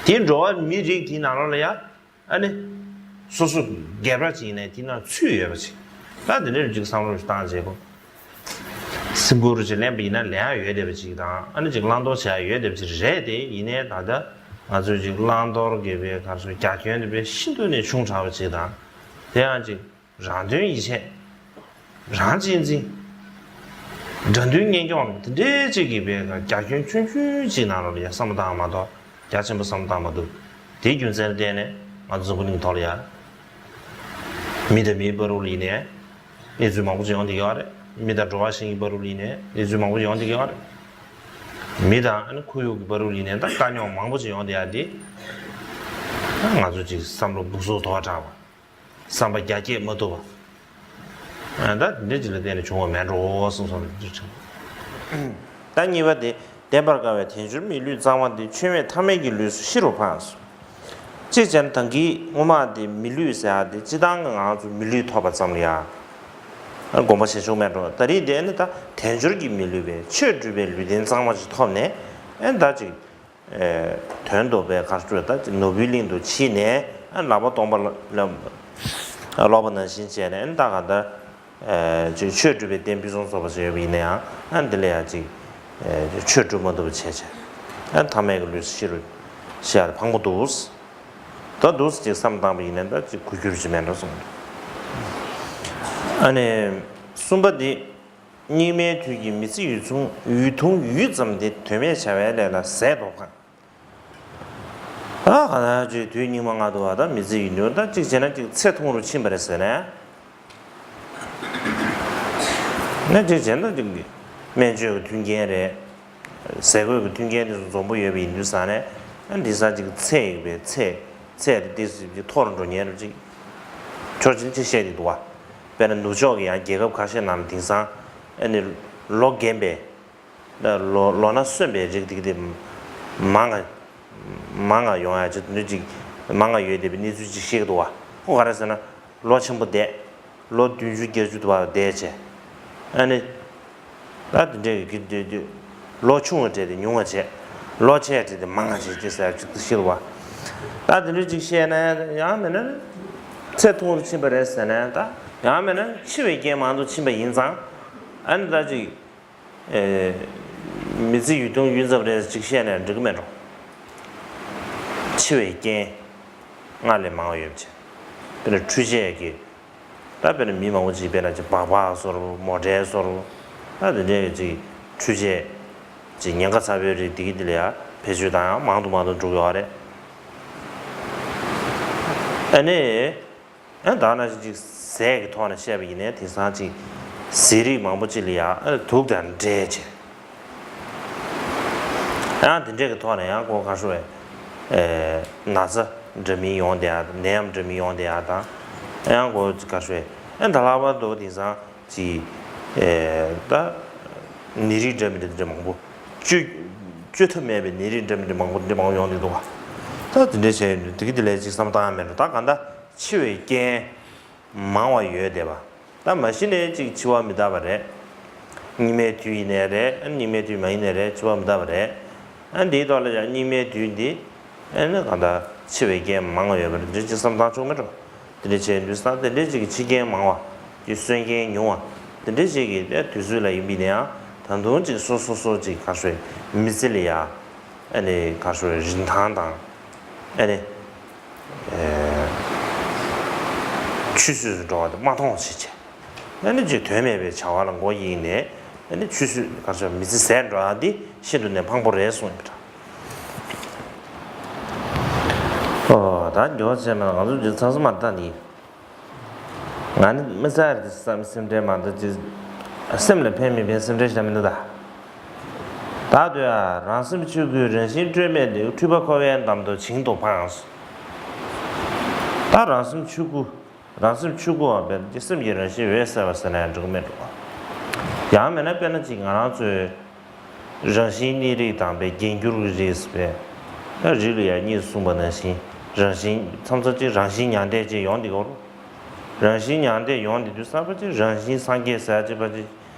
དེ་འགྲོ་བ་མིའི་རིགས་དེའི་ནང་ལོགས་ལ་ཡང་ཨ་ནི་སོ་སོ་སྒལ་པ་ཅིག་ཡིན་ནའི་དེའི་ནང་ཚུད་ཡོད་པ་ཅིག་ད་དེ་འདྲའི་ཅིག་བསམ་བློ་ཞིག་བཏང་བྱས་པོ། སེམས་ཁུར་ཅིག་ལེན་པ་ཡིན་ན་ལེན་ཡག་ཡོད་བསྡད་པ་ཅིག་དང་ཨ་ནི་ཅིག་བླང་དོར་བྱེད་ཡག་ཡོད་བསྡད་པ་ཅིག་རེད་དེ། ཡིན་ནའི་ད་ལྟ་ང་ཚོས་ཅིག་བླང་དོར་གྱི་བའི་གར་སོ་རྒྱ་ཁྱོན་དེ་བས་ཤིན་ཏུ་ནས་ཆུང་དྲགས་པ་ཅིག་དང་། དེ་ཡང་ཅིག་རང་དོན་ཡིད་བྱེད། རང་གཅེས་འཛིན། དགྲ་འདུལ་གཉེན་སྐྱོང་དེ་འདྲའི་ཅིག་གི་བའི་རྒྱ་ཁྱོན་ཆུང་ཆུང་ཅིག་ནང་ལོགས་ལ་ཡ་བསམ་བློ་བཏང་མ་གཏོགས་རྒྱ་ཆེན་པོ་བསམ་བློ་བཏང་མ་འདུག་དེའི་རྒྱུ་མཚན་ལ་བརྟེན་ནས་ང་ཚོ་འཛམ་བུ་གླིང་ཐོག་ལ་ཡ་མི་དང་མིའི་བར་དུ་ལ་ཡིན་ནའི་གནས་ཚུལ་མང་པོ་ཅིག་ཡོང་བསྡད་ཀྱི་ཡོད་རེད། མི་དང་འགྲོ་བ་གཞན་གྱི་བར་དུ་ལ་ཡིན་ནའི་གནས་ཚུལ་མང་པོ་ཅིག་ཡོང་བསྡད་ཀྱི་ཡོད་རེད། མི་དང་ཨ་ནི་ཁོར་ཡུག་གི་བར་དུ་ལ་ཡིན་ནའི་ད་དཀའ་རྙོག་མང་པོ་ཅིག་ཡོང་བསྡད་ཡ་དེ་ང་ཚོ་ཅིག་བསམ་བློ་སྦུག་སུབ་དོག་དྲགས་པ། བསམ་པ་རྒྱ་སྐྱེད་མ་ཐུབ་པ། ཨ་ད་འདི་ཅི་ལ་བརྟེན་ནས་བྱུང་བ་མེད་འགྲོ་གསུངས་སོང་། འདི་ཆེན་པོ། ད་གཉིས་པ་དེ་བདེན་པར་དཀའ་བའི་དལ་འབྱོར་མི་ལུས་གཙང་མ་འདི་ཆོས་མེད་ཐ་མལ་གྱི་ལུས་སུ་ཤི་རུ་འཕངས་སོ། གཅིག་བྱས་ན་ད་གིན་སྔོན་མ་དེ་མི་ལུས་ཟེར་ཡ་དེ་སྤྱི་བཏང་གི་ང་ཚོ་མི་ལུས་ཐོབ་པ་ཙམ་ལ་ཡ་དགོངས་པ་བཞེས་ཆོག་མེད་འགྲོ། ད་རེས་དེ་ནི་ད་དལ་འབྱོར་གྱི་མི་ལུས་པའི་ཆོས་སྒྲུབ་པའི་ལུས་རྟེན་གཙང་མ་ཞིག་ཐོབ་ནས་ཨ་ད་ཅིག་དོན་དུ་བའི་གར་སྤྲོད་ད་ནོར་བུའི་གླིང་དུ་ཕྱིན་ནས་ལག་པ་སྟོང་པ་ལ་ཀློག་པ་ནང་བཞིན་བྱས་ནས་ད་ག་ད་ཅིག་ཆོས་སྒྲུབ་པའི་རྟེན་ཕུན་སུམ་ཚོགས་པ་ཞིག་ཡོད་པ་ཡིན་ན་ཡང་འདི་ལ་ཡང་ཅིག་ཆོས་སྒྲུབ་མ་ཐུབ་པ་བྱས་བྱས་ཐ་མལ་གྱི་ལུས་སུ་ཤི་རུ་ཤི་ཡ་ཕངས་པོ་འདུག་ད་འདུག་ཅིག་བསམ་བཏང་པ་ཡིན་ན་ད་ཅིག་གུ་གྱུར་ཅིག་མེད་འགྲོ་གསུངས། ཨ་ནི་གསུམ་པ་འདི། སྙིགས་མའི་དུས་ཀྱི་མི་ཚེ་ཡུན་ཐུང་ཡུན་ཐུང་ཡུད་ཙམ་དེ་དོན་མེད་བྱ་བའི་ལས་ལ་ཟད་དོ་གང་། ཨ་ག་ན་ཅིག་དུས་སྙིགས་མ་ལྔ་བདོ་བ་དང་མི་ཚེ་ཡུན་ཐུང་ད་གཅིག་བྱས་ན་ཅིག་ཚེ་ཐུང་རུ་ཕྱིན་པ་རེད་ཟེར་ནས། ན་གཅིག་བྱས་ན་ཅིག་སྨན་བཅོས་ཀྱི་མཐུན་རྐྱེན་རེད། ཟས་གོས་ཀྱི་མཐུན་རྐྱེན་དེ་ཚོ་འཛོམས་པོ་ཡོད་པ་ཡིན་དུས་ཙང་ནས་ཨ་འདི་ས་ཅིག་ཚེ་ཡིན་པའི་ཚེ་ཚེ་དེ་ཏིག་ཙམ་ཅིག་མཐོ་རུ་འགྲོ་ཉེན་རུ་ཅིག་ཆོག་ཅིག་ཅིག་བཤད་ཀྱི་འདུག་བ། དཔེར་ན་ནུབ་ཕྱོགས་ཀྱི་ཡང་རྒྱལ་ཁབ་ཁ་ཤས་ནང་ལ་དེང་སང་ཨ་ནི་ལོ་རྒན་པའི་ལོ་ལོ་ན་སོན་པའི་རིགས་དེ་གི་དེ་མང་ང་མང་ང་ཡོང་ཡ་ཅིག་དེ་འདྲ་ཅིག་མང་ང་ཡོད་བསྡད་པའི་གནས་ཚུལ་ཅིག་བཤད་ཀྱི་འདུག་བ། ཁོ་ག་རེ་ཟེར་ན་ལོ་ཆེན་པོ་བསྡད། ལོ་བདུན་ཅུ་བརྒྱད་ཅུ་དུ་བ་བསྡད་བྱས། ཨ་ནི། ད་དེ་འདྲའི་གི་དུས་དུས་ལོ་ཆུང་བ་བྲལ་ཏེ་ཉུང་བ་བྱས། ལོ་ཆེ་བྲལ་ཏེ་མང་བ་བྱས་ཅེས་ཟེར་ཅིག་ཏུ་ཤེས་པ། ད་དེ་འདྲའི་ཅིག་བཤད་ན་ཡང་མིན་ན། ཚེ་ཐུང་རུ་ཕྱིན་པ་རེད་ཟེར་ན་ད་ཡང་མིན་ན་འཆི་བའི་རྐྱེན་མང་དུ་ཕྱིན་པ་ཡིན་ཙང་། ཨ་ནི་ད་ཅིག་མི་ཚེ་ཡུན་ཐུང་ཡུན་ཙམ་རེ་ཅིག་བཤད་ནས་འགྲིག་གི་མེད་འགྲོ། འཆི་བའི་རྐྱེན་སྔར་ལས་མང་བ་ཡོད་པ་བྱས། དཔེར་ན་འཕྲུལ་ཆས་ཀྱི། ད་དཔེར་ན་མི་མང་པོ་ཅིག་དཔེར་ན་ཅིག་སྦག་སྦག་བཟོ་རུ་མོ་ཊའི་བཟོ་རུ། ད་དེ་འདྲའི་ཅིག་འཕྲུལ་ཆས་ཅིག་ཉེན་ཁ་ཚ་བའི་རིགས་འདི་གི་འདི་ལ་ཡང་བེད་སྤྱོད་བཏང་ཡང་མང་དུ་མང་དུ་འགྲོ་གི་ཡོད་རེད། ཨ་ནི། ཨ་ད་ནང་བཞིན་ཅིག་ཟས་ཀྱི་ཐོག་ནས་བཤད་པ་ཡིན་ནའི་དེང་སང་ཅིག་ཟས་རིགས་མང་པོ་ཅིག་ལ་ཡང་ཨ་དུག་དང་འདྲེས་བྱས། ཡང་དེ་འདྲས་ཀྱི་ཐོག་ནས་ཡང་ཁོ་ག་ཤོ་བའི་ན་ཚ་འདྲ་མིན་ཡོང་བསྡད་ཡ་དང་ནད་ཡམས་འདྲ་མིན་ཡོང་བསྡད་ཡ་དང་། ཡང་ཁོ་ག་ཤོ་བའི་ཨ་ད་ལྷག་པར་དུ་དེང་སང་ཅིག་ད་ནད་རིགས་འདྲ་མི་འདྲ་དེ་འདྲ་མང་པོ་བཅོས་བཅོས་ཐབས་མེད་པའི་ནད་རིགས་འདྲ་མི་འདྲ་མང་པོ་འདྲ་མང་པོ་ཡོང་བསྡད་འདུག་ག་ད་དེ་འདྲས་བྱས་ཡོད་འདུག་དེ་གི་དེ་ལས་ཅིག་བསམ་བཏང་ཡ་མེད་འགྲོ། ད་གང་ལྟར་འཆི་བའི་རྐྱེན་མང་བ་ཡོད་བསྡད་པ། ད་མ་གཞི་ནས་ཅིག་འཆི་བ་མི་རྟག་པ་རེད། སྙིགས་མའི་དུས་ཡིན་ནའི་རེད། སྙིགས་མའི་དུས་མ་ཡིན་ནའི་རེད། འཆི་བ་མི་རྟག་པ་རེད། ཨ་འདིའི་ཐོག་ལ་ཡང་སྙིགས་མའི་དུས་འདི་ཨ་ནི་གང་ལྟར་འཆི་བའི་རྐྱེན་མང་བ་ཡོད་པ་རེད། འདི་ཅིག་བསམ་བཏང་ཆོག་མེད་འགྲོ། དེ་འདྲ་བྱས་དུས་ས་དེ་འདྲ་ཅིག་འཆི་རྐྱེན་མང་བ་ཀྱི་གསོན་རྐྱེན་ཉུང་བ་དེ་འདྲ་ཅིག་གི་དུས་ཚོད་ལ་ཡིན་པ་ཡིན་ན་ཡང་ད་དུང་ཅིག་སོ་སོ་སོ་ཅིག་ག་ཤོད་མི་ཚེ་ལ་ཡ་ཨ་ནི་ག་ཤོད་རིན་ཐང་དང་ཨ་ནི། ཆུད་ཟོས་སུ་འགྲོ་བ་དེ་མ་མཐོང་བ་ཞིག་བྱས། ཨ་ནི་ཅིག་དོན་མེད་པའི་བྱ་བ་ལ་མགོ་གཡེང་ནས་ཨ་ནི་ཆུད་ཟོས་ག་ཚོད་མི་ཚེ་ཟད་འགྲོ་ཡ་འདི་ཤིན་ཏུ་ནས་ཕངས་པོ་རེད་གསུངས་ཡོད་པ་འདྲ། ཨོ་ད་མགྱོགས་བྱས་མ་ང་ཚོ་ཅིག་ཚང་སོ་མ་ད་ནི། ང་ནི་མི་ཚེ་རེད་བསམ་སེམས་ཁྲལ་མ་འདུག་ཅིག་སེམས་ལ་ཕན་མི་ཕན་སེམས་ཁྲལ་བྱ་མི་འདུག་ད། ད་དུ་ཡ་རང་སེམས་ཆོས་སྐུའི་རང་བཞིན་སྤྲོས་མེད་དེ་འཁྲུལ་པ་འཁོར་བའི་འདམ་དུ་བྱིང་དུ་འཕངས། ད་རང་སེམས་ཆོས་སྐུ། རང་སེམས་ཆོས་སྐུའམ་དཔེར་ན་སེམས་ཀྱི་རང་བཞིན་འོད་གསལ་བ་ཟེར་ན་ཡང་འགྲིག་གི་མེད་འགྲོ། ཡང་མིན་ན་དཔེར་ན་ཅིག་ང་རང་ཚོའི་རང་བཞིན་གནས་རིགས་དང་པའི་རྒྱན་འགྱུར་གྱི་རིགས་པས་ ད་རིགས་ལ་ཡང་གཉིས་སུ་གསུངས་པ་ནང་བཞིན་རང་བཞིན་མཚམས་མཚམས་ཅིག་རང་བཞིན་མྱང་འདས་ཅིག་ཡོང་འདི་གོ། རང་བཞིན་མྱང་འདས་ཡོང་འདི་དུས་གསར་པ་ཅིག་རང་བཞིན་སངས་རྒྱས་ཟེར་ཅིག་པ་ཅིག་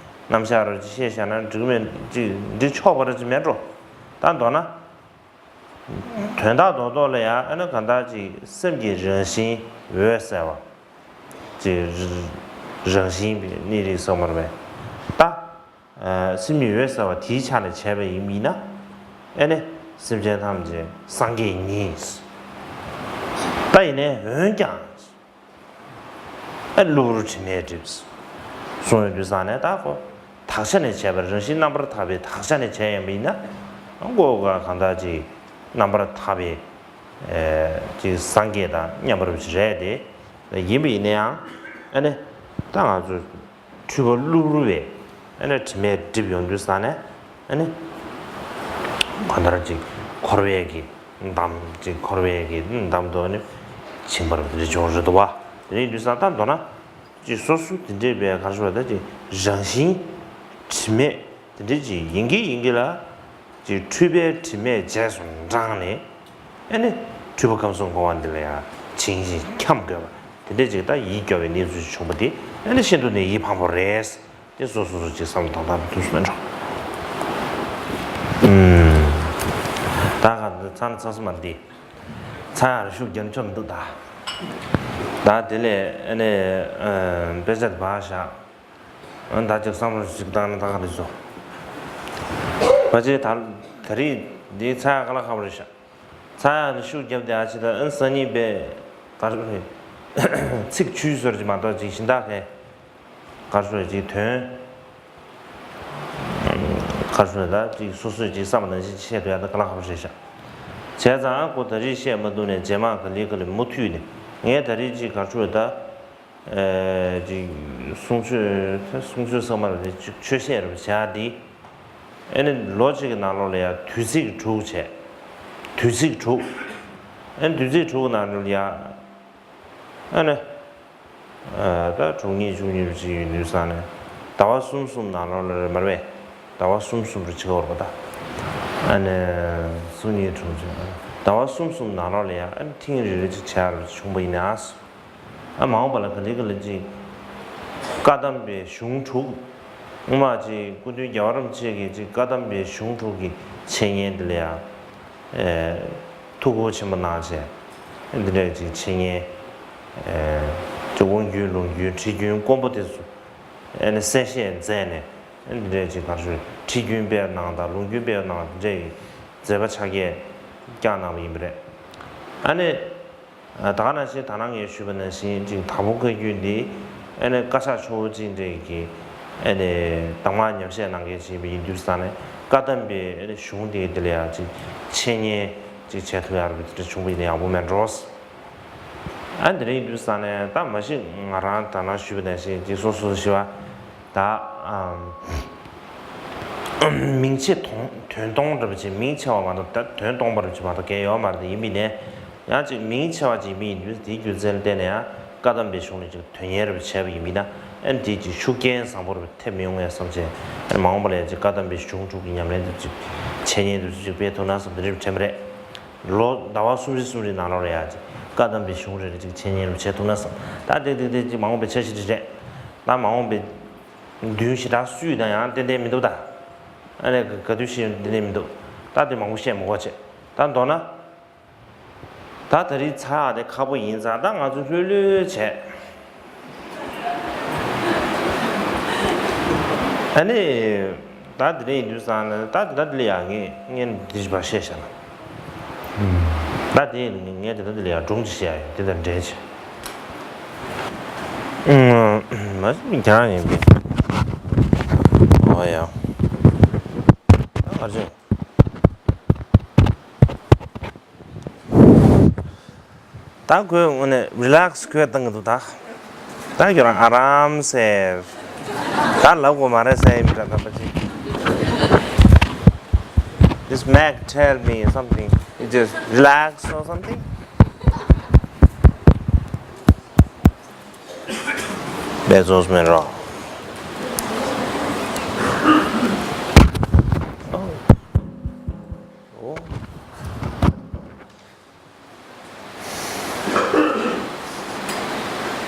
རྣམ་གཞག་རོ་ཅིག་བཤད་བཞག་ན་འགྲིག་མེད་ཅིག་འདི་ཆོག་པ་ར་ཅིག་མེད་འགྲོ། ད་མདོར་ན། དོན་དག་རྡོག་རྡོག་ལ་ཡང་ཨ་ནི་གང་ལྟར་ཅིག་སེམས་ཀྱི་རང་བཞིན་འོད་གསལ་བ། ཅིག་རང་བཞིན་པའི་གནས་རིགས་སོགས་མར་བས། ད། སེམས་ཉིད་འོད་གསལ་བ་དེའི་ཆ་ནས་བྱས་པ་ཡིན་མིན་ན། ཨེ་ནི། སེམས་ཅན་ཐམས་ཅད་སངས་རྒྱས་ཉིད། ད་ཡིན་ནའི་འོན་ཀྱང་། ཨེ་གློ་བུར་དྲི་མས་བསྒྲིབས། གསུངས་ཡོང་དུས་ཙང་ནས་ད་ཁོ། དག་ཆ་ནས་བྱས་པ་རང་བཞིན་རྣམ་པར་དག་པའི་དག་ཆ་ནས་བྱས་ཡོང་བ་ཡིན་ན། ཨ་ཁོ་ག་གང་ལྟར་ཅིག་རྣམ་པར་དག་པའི། ཅིག་སངས་རྒྱས་དང་མཉམ་པར་རེད་དེ། ཡིན་པ་ཡིན་ན་ཡང་། ཨེ་ནི། ད་ང་ཚོ། འཁྲུལ་པ་གློ་བུར་བའི་ཨ་ནི་དྲི་མས་བསྒྲིབས་ཡོང་དུས་ཙང་ནས་ཨ་ནི་གང་ལྟར་ཅིག་འཁོར་བའི་གི་འདམ་ཅིག་འཁོར་བའི་གི་འདམ་དུ་ཨ་ནི་བྱིང་བར་དེ་འདྲ་བྱུང་རེད་དོ་བ། དེ་ཡིན་དུས་ཙང་ད་མདོར་ན་ཅིག་སོ་སོ་དེ་འདྲས་པའི་ག་རེ་ཞུ་བ་ད་ཅིག་རང་བཞིན་དྲི་མས་དེ་འདྲས་ཅིག་ཡིན་གི་ཡིན་གི་ལ། ཅིག་འཁྲུལ་པའི་དྲི་མས་རྗེས་སུ་འབྲངས་ནས། ཨེ་ནི། འཁྲུལ་པ་ཁམས་གསུམ་འཁོར་བ་འདི་ལ་ཡང་བྱིང་ཞིང་འཁྱམས་དགོས་པ། དེ་འདྲས་ཅིག་ད་ཡིད་སྐྱོ་བའི་གནས་ཚུལ་བྱུང་བ་འདི་ཨེ་ནི་ཤིན་ཏུ་ནས་ཡིད་ཕངས་པོ་རེད། དེ་སོ་སོ་སོ་ཅིག་བསམ་བློ་གཏོང་སྟངས་དུས་སུ་མེད་འགྲོ། ཨུམ། ད་ག་འདི་ཚ་ན་ཚ་སུ་མ་འདི། ཚ་ཡང་ཤུགས་རྒྱབ་ཆོག་མི་འདུག་ད། ད་དེ་ལས་ཨེ་ནི། དཔེ་ཆ་དེ་བག་བཞག་ཨ་ད་ཅིག་བསམ་བློ་ཞིག་བཏང་ན་ད་ག་རེ་བཟོ། ཕལ་ཆེར་ད་ད་རེས་འདི་ཚ་ཡག་ག་ལ་ཁ་པོ་རེད་ཤག་ཚ་ཡག་ནི་ཤུགས་རྒྱབ་དེ་ཨ་ཅི་ད་ཨ་སང་ཉིན་པའི་ག་རེ་ཚིག་ཆུད་ཟོས་ཅིག་མ་གཏོགས་ཅིག་གཞན་དག་གི་ག་རེ་ཞུ་ཅིག་དོན་ག་རེ་ཞུ་ད་ཅིག་སོ་སོས་ཅིག་བསམ་པ་ནང་བཞིན་ཅིག་བཤད་ཐུབ་ཡག་ད་ག་ལ་ཁ་པོ་རེད་ཤག་བྱས་ཙང་ཨ་ཁོ་ད་རེས་བཤད་མ་ཐུབ་ནས་རྗེས་མ་ག་ལེ་ག་ལེ་མུ་མཐུད་ནས་ངས་ད་རེས་ཅིག་ག་རེ་ཞུ་ད། ཅིག་གསུང་ཆོས་གསུང་ཆོས་ཚང་མ་རེད་ཅིག་ཆོས་བཤད་རེད་བྱ་འདི། ཨེ་ནི་ལོ་གཅིག་གི་ནང་ལོགས་ལ་ཡང་དུས་ཚིགས་དྲུག་བྱས། དུས་ཚིགས་དྲུག་ཨེ་ནི་དུས་ཚིགས་དྲུག་གི་ནང་ལོགས་ལ་ཡང་། ཨེ་ནི། ད་དྲུག་གཉིས་བཅུ་གཉིས་རུ་ཅིག་ཡོད་དུས་ཙང་ནས་ཟླ་བ་གསུམ་གསུམ་ནང་ལོགས་ལ་རེད་མ་རེད། ཟླ་བ་གསུམ་གསུམ་རུ་ཅིག་འོར་བ་ད། ཨེ་ནི། གསུམ་གཉིས་དྲུག་ཅིག་ཟླ་བ་གསུམ་གསུམ་ནང་ལོགས་ལ་ཡང་ཨེ་ནི་ཐེངས་རེ་རེ་ཅིག་བྱས་རུ་བྱུང་བ་ཡིན་ན། ཨ་མ་འོངས་པ་ལ་ག་ལེ་ག་ལེ་ཅིག་བཀའ་གདམས་པའི་གཞུང་དྲུག་སྔོན་མ་ཅིག་སྐུ་མདུན་རྒྱལ་བ་རིན་པོ་ཆེ་གིས་ཅིག་བཀའ་གདམས་པའི་གཞུང་དྲུག་གི་འཆད་ཉན་འདི་ལ་ཡང་། ཨེ། ཐུགས་ཁུར་ཆེན་པོ་གནང་བྱས། འདི་འདྲའི་ཅིག་འཆད་ཉན། ཨེ། ཅིག་དབང་རྒྱུན་ལུང་རྒྱུན་ཁྲིད་རྒྱུན་དཀོན་པོ་དེ་ཚོ། ཨེ་ནི་གསལ་བཤད་མཛད་ནས། ཨེ་འདི་འདྲའི་ཅིག་ག་རེ་ཞུ་ཁྲིད་རྒྱུན་སྤེལ་གནང་དང་ལུང་རྒྱུན་སྤེལ་གནང་འདི་འདྲའི་མཛད་པ་ཕྱག་རྒྱས་བསྐྱངས་གནང་བ་ཡིན་པ་རེད། ཨ་ནི། ད་ག་ནང་བཞིན་ད་ནང་ངས་ཞུས་པ་ནང་བཞིན་ཅིག་དྭགས་པོ་བཀའ་བརྒྱུད་འདི་ཨེ་ནི་བཀའ་ཤག་ཆུ་བོ་གཅིག་འདྲེས་ཀྱི་ཨེ་ནི་གདམས་ངག་ཉམས་བཞེས་གནང་མཁན་ཅིག་ཡིན་པ་ཡིན་དུས་ཙང་ནས་བཀའ་གདམས་པའི་ཨེ་ནི་གཞུང་འདི་འདི་ལ་ཡང་ཅིག་འཆད་ཉན་ཅིག་བྱེད་ཐུབ་ཡག་རེད་པ་དེ་འདྲ་བྱུང་བ་ཡིན་ན་ཡག་པོ་མེད་འགྲོ། ཨ་འདི་འདྲ་ཡིན་དུས་ཙང་ནས་ད་མ་གཞི་ང་རང་ད་ནང་ཞུས་པ་ནང་བཞིན་ཅིག་སོ་སོ་ཞི་བ། ད། མིང་ཆེ་དོན་དོན་སྟོང་འདྲ་པོ་ཅིག་མིང་ཆེ་བ་མ་གཏོགས་ད་དོན་སྟོང་པ་རུ་ཅིག་མ་གཏོགས་གལ་ཡོད་མ་རེད་ཡིན་པ་ཡིན་ནའི། ཡང་ཅིག་མིང་ཆེ་བ་ཅིག་ཡིན་པ་ཡིན་དུས་དེའི་རྒྱུ་མཚན་ལ་བརྟེན་ནས་ཡང་བཀའ་གདམས་པའི་གཞུང་ལ་ཅིག་དོན་གཉེར་རུ་བྱས་པ་ཡིན་པ་ཡིན་ན་ཨ་ནི་དེ་ཅིག་ཤུགས་རྐྱེན་བཟང་པོ་རུ་ཐེབས་མི་ཡོང་ངས་བསམ་བྱས་ཨ་ནི་མ་འོངས་པ་ལ་ཡང་ཅིག་བཀའ་གདམས་པའི་གཞུང་དྲུག་གི་ཉམས་ལེན་དུ་ཅིག་འཆད་ཉན་དུ་ཅིག་སྤེལ་ཐུབ་ན་བསམ་དེ་འདྲ་དྲན་པ་རེད། ལོ་ཟླ་བ་གསུམ་རེ་གསུམ་རེའི་ནང་ལོགས་ལ་ཡང་ཅིག་བཀའ་གདམས་པའི་གཞུང་རེ་རེ་ཅིག་འཆད་ཉན་རུ་བྱེད་ཐུབ་ན་བསམ་ད་དེ་དེ་དེ་ཅིག་མ་འོངས་པའི་འཆར་གཞི་དེ་རེད། ད་མ་འོངས་པའི། མདུན་ཞེ་དྲག་སུས་དང་ཡང་ཏན་ཏན་མི་འདུག་ད། ཨ་ནི་ག་དུས་ཤེས་ཏན་ཏན་མི་འདུག་ད་དེ་མང་པོ་བཤད་མི་དགོས་བྱས། ད་མདོར་ན། ད་ད་རེས་ཚ་ཡག་དེ་ཁག་པོ་ཡིན་ཙང་ད་ང་ཚོ་ལྷོད་ལྷོད་བྱས། ཨ་ནི། ད་དེ་འདྲ་ཡིན་དུས་ཙང་ནས་ད་དེ་ད་དེ་ལ་ཡག་ངས་ངས་འདི་བ་བཤད་བཞག་ན། ད་དེ་ངས་དེ་ད་དེ་ལ་ཡག་སྒྲུང་ཅིག་བཤད་ཡག་ཡོད་དེ་དང་འབྲེལ་བྱས། མ་གཞི་མི་རྒྱང་ཡིན་པས། ཨོ་ཡ། ཨ་ཅེ། ད་ཁོས་དངོས་གནས་རི་ལེག་སི་ཁོས་བཏང་གི་འདུག་ད། ད་ཁྱོད་རང་ཨ་རམ་སེ། ད་ལབ་དགོས་མ་རེད་ཟེར་ཡིན་པ་འདྲ་ད་པ་ཅིག This Mac tell me something. It just relax or something. Bezos Mero. Oh. Oh.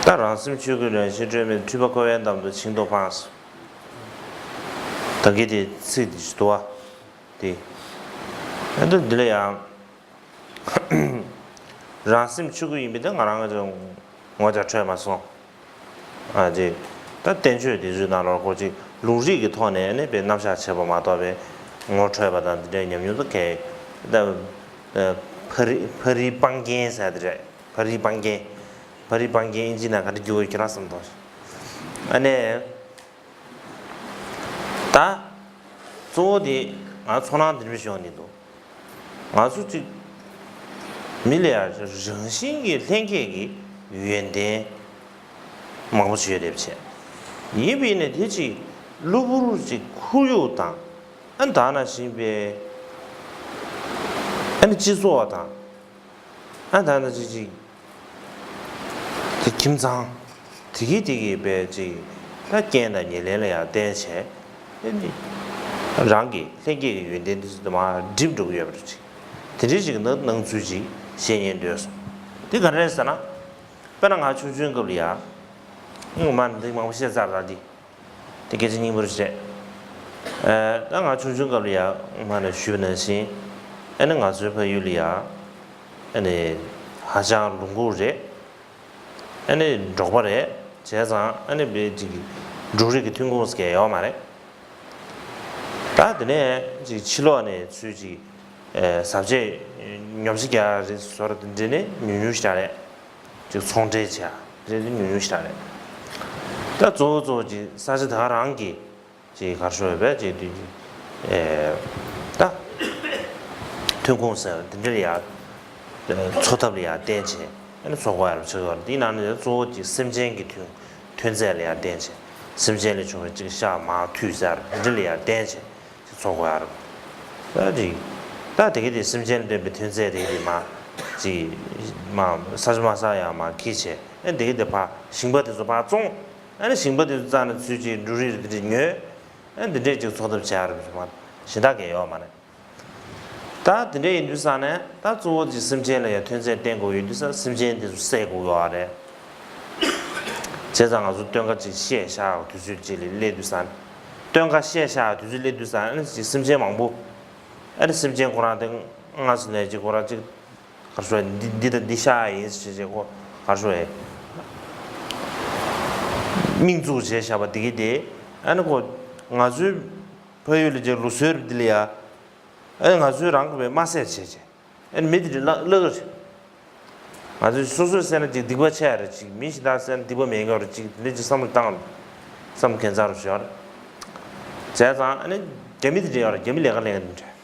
ད་རང་སེམས་ཆོས་སྐུའི་རང་བཞིན་སྤྲོས་མེད། འཁྲུལ་པ་འཁོར་བའི་འདམ་དུ་བྱིང་དུ་སྤངས། ད་གི་དེ་ཚིག་དེ་ཞིག་འདུག་བ། དེ་ཨ་ད་འདི་ལ་ཡང་རང་སེམས་ཆོས་སྐུ་ཡིན་པའི་དེ་ང་རང་གི་ངོ་ལྕགས་འཕྲོད་མ་སོང་། ཨ་ཅེ། ད་བསྟན་བཅོས་དེ་ཚོའི་ནང་ལོགས་ཁོ་ཅིག་ལུང་རིགས་ཀྱི་ཐོག་ནས་ནི་པའི་རྣམ་གཞག་བྱས་པ་མ་གཏོགས་པའི་ངོ་འཕྲོད་པ་དང་དེ་འདྲའི་ཉམས་མྱོང་དུ་གལ། ད་ཕ་རི་ཕ་རི་སྤང་རྒྱན་ཟེར་དེ་རེད། ཕ་རི་སྤང་རྒྱན། ཕ་རི་སྤང་རྒྱན་ཨིན་ཇི་ནང་ག་འདྲ་བསྒྱུར་དགོས་ཁྱེད་རང་བསམ་གཏོང་ཞིག་ཨ་ནས། ད་གཙོ་བོ་དེ་ང་ཚོར་སྣང་དེ་འདྲ་ཞིག་ཡོང་གི་འདུག་ང་ཚོ་གཅིག་མི་ལ་ཡ་རང་བཞིན་གྱི་ལྷན་སྐྱེས་ཀྱི་ཡོན་ཏན་མང་པོ་ཞིག་ཡོད་རེད་བྱས། ཡིན་པས་ནས་དེ་གཅིག་གློ་བུར་གཅིག་ཁོར་ཡུག་དང་། ཨ་ནི་ད་ནང་བཞིན་པའི་ཨ་ནི་སྤྱི་ཚོགས་དང་། ཨ་ད་ནང་བཞིན་གཅིག་དེ་ཁྱིམ་ཚང་། དེ་གི་དེ་གི་པའི་ཅིག་ད་རྐྱེན་དང་ཉེར་ལེན་ལ་ཡང་བརྟེན་བྱས། ཨེ་ནི་རང་གི་ལྷན་སྐྱེས་ཀྱི་ཡོན་ཏན་དེ་ཚོ་དུ་མ་འགྲིབ་འགྲོ་གི་ཡོད་པ་རེད་ཅིག་དེ་འདྲའི་ཅིག་ན་སྣང་ཚུལ་ཅིག་བཤད་ཉན་འདོད་སོང་། དེ་ག་རེ་རེད་ཟེར་ན། དཔེར་ན་ང་ཆུང་ཆུང་སྐབས་ལ་ཡ། ངོ་མ་འདི་མང་པོ་བཤད་ཚར་ད་འདི། དེ་སྐད་ཆ་སྙིང་པོ་རེད། ཨེ་ད་ང་ཆུང་ཆུང་སྐབས་ལ་ཡ་ངོ་མ་ནས་ཞུས་པ་ནང་བཞིན། ཨེ་ནི་ང་ཚོའི་ཕ་ཡུལ་ལ་ཡ། ཨེ་ནི་ཧ་ཅང་ལུང་ཁུག་རེད། ཨ་ནི་འབྲོག་པ་རེད། བྱས་ཙང་ཨ་ནི་བེ་ཅིག་འབྲུ་རིགས་ཀྱི་ཐོན་ཁུངས་ཟེར་མཁན་ཡོད་མ་རེད། ད་དེ་ནས་ཅིག་ཕྱི་ལོགས་ནས་ཚུར་ཅིག་ཨེ་ཟབ་ཆས་ཉོ་ཆ་རྒྱག་རེད་ཟེར་དེ་འདྲ་ནས་ཉུང་ཉུང་ཞིག་རེད། ཅིག་ཚོང་འབྲེལ་བྱས་རེད་དེ་ཉུང་ཉུང་ཞིག་རེད། ད་གཙོ་བོ་གཙོ་བོ་ཅིག་ས་ཆ་ད་ག་རང་གི་ཅིག་གར་ཤོར་བའི་ཅིག་དུས་ཀྱི་ཨེ་ད་ཐོན་ཁུངས་ཟེར་འདི་འདྲ་ལ་ཡ་འཚོ་ཐབས་ལ་ཡ་བརྟེན་བྱས་ཨ་ནི་འཚོ་དགོས་ཡ་རུ་ཆགས་ཡོད་རེད། དེའི་ནང་ནས་གཙོ་བོ་ཅིག་སེམས་ཅན་གྱི་ཐོན་ཐོན་རྫས་ལ་ཡ་བརྟེན་བྱས་སེམས་ཅན་ལས་བྱུང་བའི་ཅིག་ཤ་མར་ཐུད་ཟེར་འདི་འདྲ་ལ་ཡ་བརྟེན་བྱས་ཅིག་འཚོ་དགོས་ཡ་རུ་ད་ཅིག་ད་དེ་གི་དེ་སེམས་ཅན་ལ་ལྡན་པའི་ཐོན་རྫས་དེ་གི་དེ་མར་ཅིག་མར་ས་ཆ་མ་ས་ཡ་མར་འཁྱེར་བྱས་ཨ་ནི་དེ་གི་དེ་ཕར་ཞིང་པ་དེ་ཚོ་ཕར་བཙོང་། ཨ་ནི་ཞིང་པ་དེ་ཚོ་རྩ་ནས་ཚུར་ཅིག་འབྲུ་རིགས་དེ་འདྲ་ཉོས། ཨ་འདི་འདྲས་ཅིག་འཚོ་ཐབས་བྱ་རུ་མ་གཞན་དག་གས་ཡོད་མ་རེད། ད་དེ་འདྲས་ཡིན་དུས་ཙང་ནས་ད་གཙོ་བོ་ཅིག་སེམས་ཅན་ལ་ཡང་ཐོན་རྫས་བསྟེན་དགོས་ཡོད་དུས་ཙང་སེམས་ཅན་དེ་ཚོ་བསད་དགོས་ཡོད་རེད། བྱས་ཙང་ང་ཚོ་སྟོན་ཁ་ཅིག་བཤད་བཞག་དུས་ཚོད་ཅིག་ལ་སླེབས་དུས་ཙང་། སྟོན་ཁ་བཤད་བཞག་དུས་ཚོད་སླེབས་དུས་ཙང་ཨ་ནི་ཅིག་སེམས་ཅན་མང་པོ། ཨ་ནི་སེམས་ཅན་ཁོ་རང་དེ་སྔ་ས་ནས་ཅིག་ཁོ་རང་ཅིག་གར་ཞོ་འདི་འདི་དང་འདི་ཤ་ཡིན་ཞེས་བྱས་ཁོ་གར་ཞོ་ཡེ་མིང་བཙུགས་བྱས་བཞག་པ་འདི་གི་དེ་ཨ་ནི་ཁོ་ང་ཚོའི་ཕ་ཡུལ་ལ་ཅིག་ལུགས་སྲོལ་འདི་ལ་ཡ་ཨ་ནི་ང་ཚོའི་རང་གི་བས་མ་བསད་བྱས་བྱས་ཨ་ནི་མི་འདི་འདྲ་བརླག་བརླག་གི་རེད། ང་ཚོས་སོ་སོས་བསད་ན་ཅིག་སྡིག་པ་ཆེ་ཡ་རེད་ཅིག་མི་གཞན་དག་བསད་ན་སྡིག་པ་མེད་མཁན་རེད་ཅིག་འདི་འདྲ་ཅིག་བསམ་བློ་བཏང་བསམ་གན་ཚ་རུ་བྱས་རེད། བྱས་ཙང་ཨ་ནི་རྒྱ་མི་འདི་འདྲ་ཡོད་རེད་རྒྱ་མི་ལས་ཀ་ལས་མཁན་འདི་འདྲ།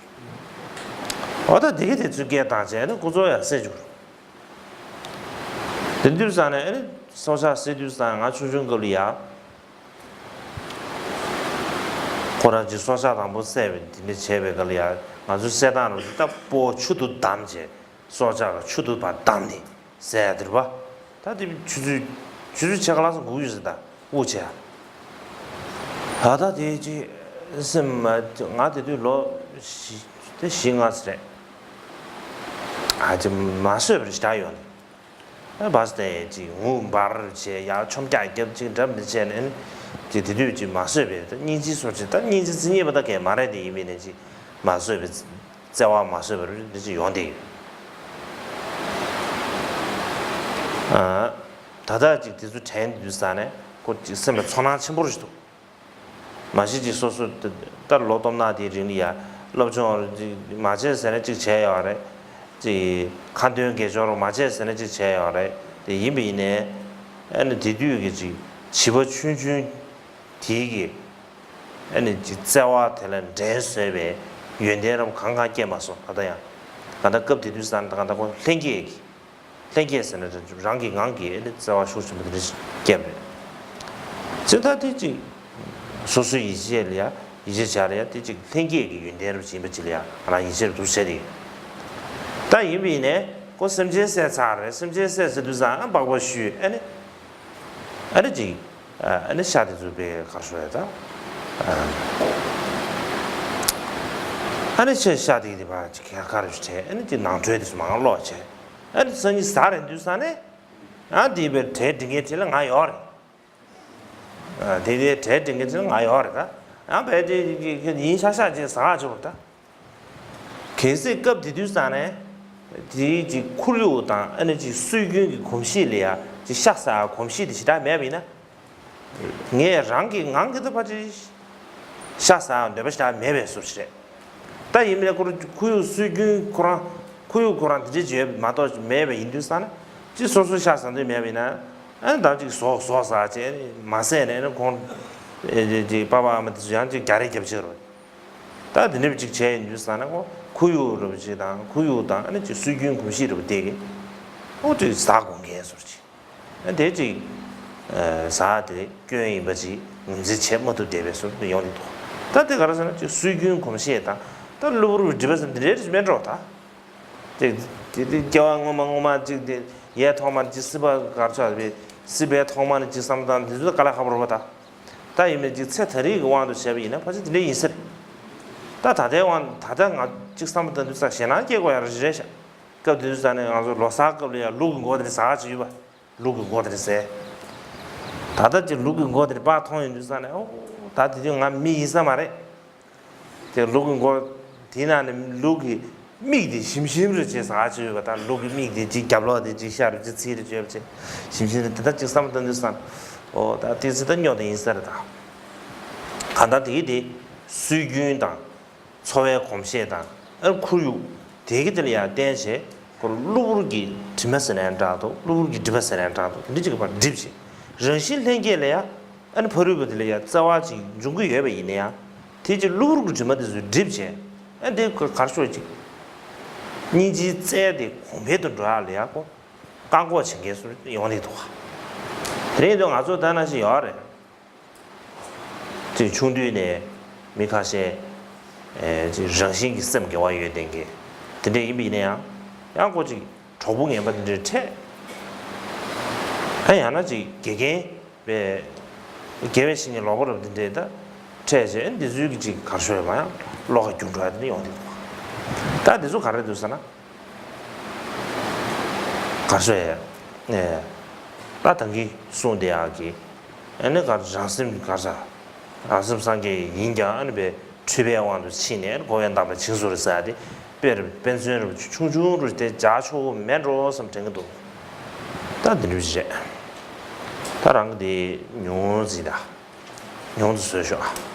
འོ་ད་དེ་གི་དེ་ཚོའི་སྐད་བཏང་བྱས་ནས་ཁོ་ཚོ་ཡང་བསད་བཅུག་དེ་དུས་ཙང་ནས་ཨེ་སྲོག་ཆགས་བསད་དུས་ཙང་ང་ཆུང་ཆུང་སྐབས་ལ་ཡ། ཁོ་རང་གི་སྲོག་ཆགས་དང་པོ་བསད་པའི་དེ་འདྲ་བྱས་པའི་སྐབས་ལ་ཡ་ང་ཚོའི་བསད་སྟངས་རུ་ད་སྤོ་བོ་ཆུ་དུ་བསྡམས་བྱས་སྲོག་ཆགས་ལ་ཆུ་དུ་བ་བསྡམས་ནས་བསད་ཡ་དེ་རེད་པ། ད་དེ་ཆུ་ཚོད་ཆུ་ཚོད་ཕྱེད་ཀ་ལྷག་ཙམ་སྒུག་ཡོད་ཟེར་ད། དབུགས་ཆད། ད་ལྟ་དེ་ཅི་སེམས་མ་ང་དེ་དུས་ལོ་བཞི་དེ་བཞི་ལྔ་ཙམ་རེད། ཨ་ཅི་མ་བཟོད་པར་ཞེ་དྲག་ཡོང་ནས་ཨ་བ་སྟེ་ཅི་ངུ་འབར་བྱས་ཡ་ཆོམ་རྒྱག་རྒྱབ་ཅིག་འགྲམ་དེ་བྱས་ནས་ཅི་དེ་དུས་ཅི་མ་བཟོད་པའི་ད་སྙིང་རྗེ་སོར་ཅིག་ད་སྙིང་རྗེ་རྩི་ཉེས་པ་ད་གས་མ་རེད་དེ་ཡིན་པས་ནས་ཅི་མ་བཟོད་པའི། བརྩེ་བ་མ་བཟོད་པར་འདི་ཅི་ཡོང་བསྡད་ཡོད། ཨ། ད་ལྟ་ཅིག་དེ་ཚོ་དྲན་དུས་ས་ནས་ཁོ་ཅིག་སེམས་ལ་ཚོར་སྣང་ཆེན་པོ་རེ་ཞིག་འདུག་མ་གཞི་ཅིག་སོ་སོ་ད་ལོ་སྟོབས་ན་དེའི་རིང་ལ་ཡ་སློབ་སྦྱོང་ཅིག་མ་བྱས་ཟེར་ན་ཅིག་བྱས་ཡོད་རེད། ཅིག་ཁ་འདོན་དགེ་སྦྱོར་མ་བྱས་ཟེར་ན་ཅིག་བྱས་ཡོད་རེད། དེ་ཡིན་པ་ཡིན་ནའི་ཨ་ནི་དེ་དུས་ཀྱི་ཅིག་བྱིས་པ་ཆུང་ཆུང་དེའི་གི་ཨ་ནི་ཅིག་བརྩེ་བ་དེ་ལ་འགྲན་བཟོད་པའི་ཡོན་ཏན་རབ་གང་གང་སྐྱེས་མ་སོང་ད་ལྟ་ཡང་། གང་ལྟར་སྐབས་དེ་དུས་ཙང་ད་གང་ལྟར་ཁོ་ལྷན་སྐྱེས་ཀྱི། ལྷན་སྐྱེས་ཟེར་ན་རང་གི་ངང་གིས་ཨ་ནི་བརྩེ་བ་ཤུགས་ཆེན་པོ་དེ་འདྲ་ཞིག་སྐྱེས་པ་རེད། ཙི་ད་དེ་ཅིག་སོ་སོའི་ཡིད་ཆེས་ལ་ཡ་ཡིད་ཆེས་བྱ་ལ་ཡ་དེ་ཅིག་ལྷན་སྐྱེས་ཀྱི་ཡོན་ཏན་རབ་ཡིན་པ་ཅིག་ལ་ཡ་ང་རང་ཡིད་ཆེས་རབ་འདུག་བྱས་ཏེ། ད་ཡིན་པ་ཡིན་ནའི་ཁོ་སེམས་ཅན་བསད་ཚར་རེད་སེམས་ཅན་བསད་ཟེར་དུས་ཙང་ཨ་སྦག་སྦག་ཞུས་ཨ་ནི། ཨ་ནི་ཅིག་ཨ་ནི་ཤ་དེ་ཚོ་དཔེ་གར་ཤོར་ཡ་ད། ཨ་ནི་ཤ་ཤ་དེ་དེ་བ་ཅིག་ག་གར་ཞུ་བྱས་ཨ་ནི་ཅིག་ནང་ཁྲོལ་དེ་ཚོ་མང་ལོག་བྱས་ཨ་ནི་སང་ཉིན་ཟ་རན་དུས་ས་ནས་ ཨ་དེ་བས་གྲལ་སྒྲིག་མཁན་དེ་ལ་ང་ཡོད་རེད། ཨ་དེ་དེ་གྲལ་སྒྲིག་མཁན་དེ་ལ་ང་ཡོད་རེད་ད། ཨ་བས་དེ་ཡིན་ཤག་ཤག་ཅེས་ཟ་ཆོག་ད། གལ་སྲིད་སྐབས་དེ་དུས་ཙང་ནས་དེའི་ཅིག་ཁོར་ཡུག་དང་ཨ་ནི་ཅིག་སྲོལ་རྒྱུན་གྱི་གོམས་གཤིས་ལ་ཡ་ཅིག་ཤ་ཟ་གོམས་གཤིས་དེ་ཞེ་དྲག་མེད་པ་ཡིན་ན། ངས་རང་གི་ངང་གི་ད་ཕ་ཅིག་ཤ་ཟ་འདོད་པ་ཞེ་དྲག་མེད་པའི་བཟོ་ཞིག་རེད། ད་ཡིན་མིན་ཁོ་ཁོར་ཡུག་སྲོལ་རྒྱུན་ཁོ་རང་ཁོར་ཡུག་ཁོ་རང་དེ་འདྲ་བརྗོད་མ་གཏོགས་མེད་པ་ཡིན་དུས་ཙང་ནས་ཅིག་སོ་སོ་ཤ་ཟ་འདོད་མེད་པ་ཡིན་ན་ཨ་ནི་ད་ཅིག་ཟོག་ཟོག་ཟ་བྱས་མ་ཟས་ནས་ཨ་ནི་ཁོང་ཅིག་པ་ཕ་ཨ་མ་དེ་ཚོ་ཡང་ཅིག་རྒྱག་རེས་རྒྱབ་བྱེད་རོགས། ད་དེ་འདྲ་ཅིག་བྱས་ཡིན་དུས་ཙང་ན་ཁོ་ཁོར་ཡུག་རུ་ཅིག་དང་ཁོར་ཡུག་དང་ཨ་ནི་ཅིག་སྲོལ་རྒྱུན་གོམས་གཤིས་རུ་དེ་གི་ཨོ་ཅིག་ཟ་དགོས་མཁན་བཟོ་ཅིག་ཨ་དེ་ཅིག་ཟ་དེ་སྐྱོན་ཡིན་པ་ཅིག་ངོས་འཛིན་བྱེད་མ་ཐུབ་བསྡད་པའི་བཟོ་དེ་ཡོང་གི་འདུག་ད་དེ་ག་རེ་ཟེར་ན་ཅིག་སྲོལ་རྒྱུན་གོམས་གཤིས་དང་ད་གློ་བུར་སྒྲིབ་པ་ཟེར་འདི་འདྲའི་རིགས་མེད་འགྲོ་ད། དེ་དེ་དེ་སྐྱེ་བ་སྔོན་མ་སྔོན་མ་ཅིག་དེ་ཡས་ཐོག་མར་ཅིག་སྲིད་པ་གར་ཆགས་པའི་སྲིད་པའི་ཐོག་མ་ནས་ཅིག་བསམ་སྟངས་དེ་ཚོ་དཀའ་ལས་ཁག་པོ་རེད་པ་ད། ད་ཡིན་མིན་ཅིག་ཚེ་ད་རེས་ཀྱི་དབང་དུ་བྱས་པ་ཡིན་ན་ཕལ་ཆེར་དེ་འདྲ་ཡིན་ས་རེད། ད་ད་ལྟའི་དབང་ད་ལྟ་ང་ཅིག་བསམ་པ་ད་དུས་ཙང་ཞེད་སྣང་སྐྱེ་དགོས་ཡ་རེ་རེད་ཤག་སྐབས་དེ་དུས་ཙང་ནས་ང་ཚོ་ལོ་གསར་སྐབས་ལ་ཡ་ལུག་གི་མགོ་དེ་འདྲ་ཟ་ག་ཅིག་ཡོད་པ། ལུག་གི་མགོ་དེ་འདྲ་ཟས། ད་ལྟ་ཅིག་ལུག་གི་མགོ་དེ་འདྲ་པར་མཐོང་ཡོང་དུས་ཙང་ནས་ཨོ་ད་དེ་དུས་ང་མི་ཡིན་ས་མ་རེད། དེ་ལུག་གི་མགོ་དེའི་ནང་ནས་ལུག་གི་མིག་དེ་ཞིམ་ཞིམ་རེ་བྱས་ཟ་ག་ཅིག་ཡོད་པ་ད་ལུག་གི་མིག་དེ་ཅིག་རྒྱབ་ལོགས་དེ་ཅིག་ཤ་རུ་ཅིག་ཚིལ་རེ་བྱས་པ་ཅིག་ཞིམ་ཞིམ་རེ་དེ་ད་ཅིག་བསམ་བློ་བཏང་དུས་ཙང་ཨོ་ད་དེ་ཚོ་ད་སྨྱོ་དེ་ཡིན་ས་རེད་ད། གང་ལྟར་དེ་གི་དེ་སྲོལ་རྒྱུན་དང་། འཚོ་བའི་གོམས་གཤིས་དང་ཨ་ཁོར་ཡུག་དེ་གི་དེ་ལ་ཡང་བརྟེན་བྱས་ཁོར་གློ་བུར་གྱི་དྲི་མ་ཟེར་ནའང་འདྲ་འདུག་གློ་བུར་གྱི་སྒྲིབ་པ་ཟེར་ནའང་འདྲ་འདུག་དེ་འདྲ་ཅིག་གི་བར་སྒྲིབ་བྱས་རང་བཞིན་ལྷན་སྐྱེས་ལ་ཡང་ཨ་ནི་ཕ་རོལ་པོ་དེ་ལ་ཡང་བརྩེ་བ་ཅིག་འབྱུང་གི་ཡོད་པ་ཡིན་ན་ཡང་དེ་ཅིག་གློ་བུར་གྱི་དྲི་མ་དེ་ཚོས་སྒྲིབ་བྱས་ཨ་འདི་ཁོ་གར་ཤོར་ཅིག་སྙིང་རྗེའི་རྩལ་དེ་གོང་འཕེལ་དུ་འགྲོ་ཡག་ལ་ཡང་ཁོ་བཀག་འགོག་བྱེད་མཁན་ཚོ་ཡོང་གི་འདུག་དེ་རིང་དུ་ང་ཚོ་ད་ནང་བཞིན་ཡོད་རེད། ཅིག་ཆུང་དུས་ནས་མི་ཁ་ཤས་ཨེ་ཅིག་རང་བཞིན་གྱི་སེམས་དགེ་བ་ཡོད་ལྡན་གྱི་དེ་འདྲས་ཡིན་པ་ཡིན་ན་ཡང་ཡང་ཁོ་ཅིག་གྲོགས་པོ་ངན་པ་དེ་འདྲས་འཕྲད། ཨ་ཡང་ན་ཅིག་དགེ་རྒན་པས་དགེ་བའི་བཤེས་གཉེན་ལོག་པ་རབ་དེ་འདྲས་ད་འཕྲད་བྱས་འདི་ཚོའི་གི་ཅིག་གར་ཤོར་ཡོད་མ་ཡང་བློ་ཁ་རྒྱུག་འགྲོ་ཡ་དེ་འདྲས་ཡོང་གི་འདུག་ད་འདི་ཚོ་ག་རེ་འདུག་ཟེར་ན། གར་ཤོར་ཡ། ཨེ། ད་ད་གིན་གསུངས་བསྡད་ཡག་གི་ཨ་ནི་ག་རང་སེམས་ག་ས། རང་སེམས་སངས་རྒྱས་ཡིན་ཀྱང་ཨ་ནི་པའི་འཁྲུལ་པའི་དབང་དུ་ཕྱིན་ནས་ཨ་ནི་འཁོར་བའི་འདམ་ལ་བྱིང་སོང་རེད་ཟེར་ཡ་དེ་དཔེ་རུ་དཔེ་མཚོན་རུ་ཆུང་ཆུང་རུ་དེ་འཇགས་ཆོག་གི་མེད་འགྲོ་བསམ་དྲན་གྱི་འདུག་ད་འདི་འདྲ་ཞིག་རེད། ད་རང་གི་དེ་ཉུང་ངུ་ཟིག་ད། ཉུང་དུ་བཟོས་ཤོག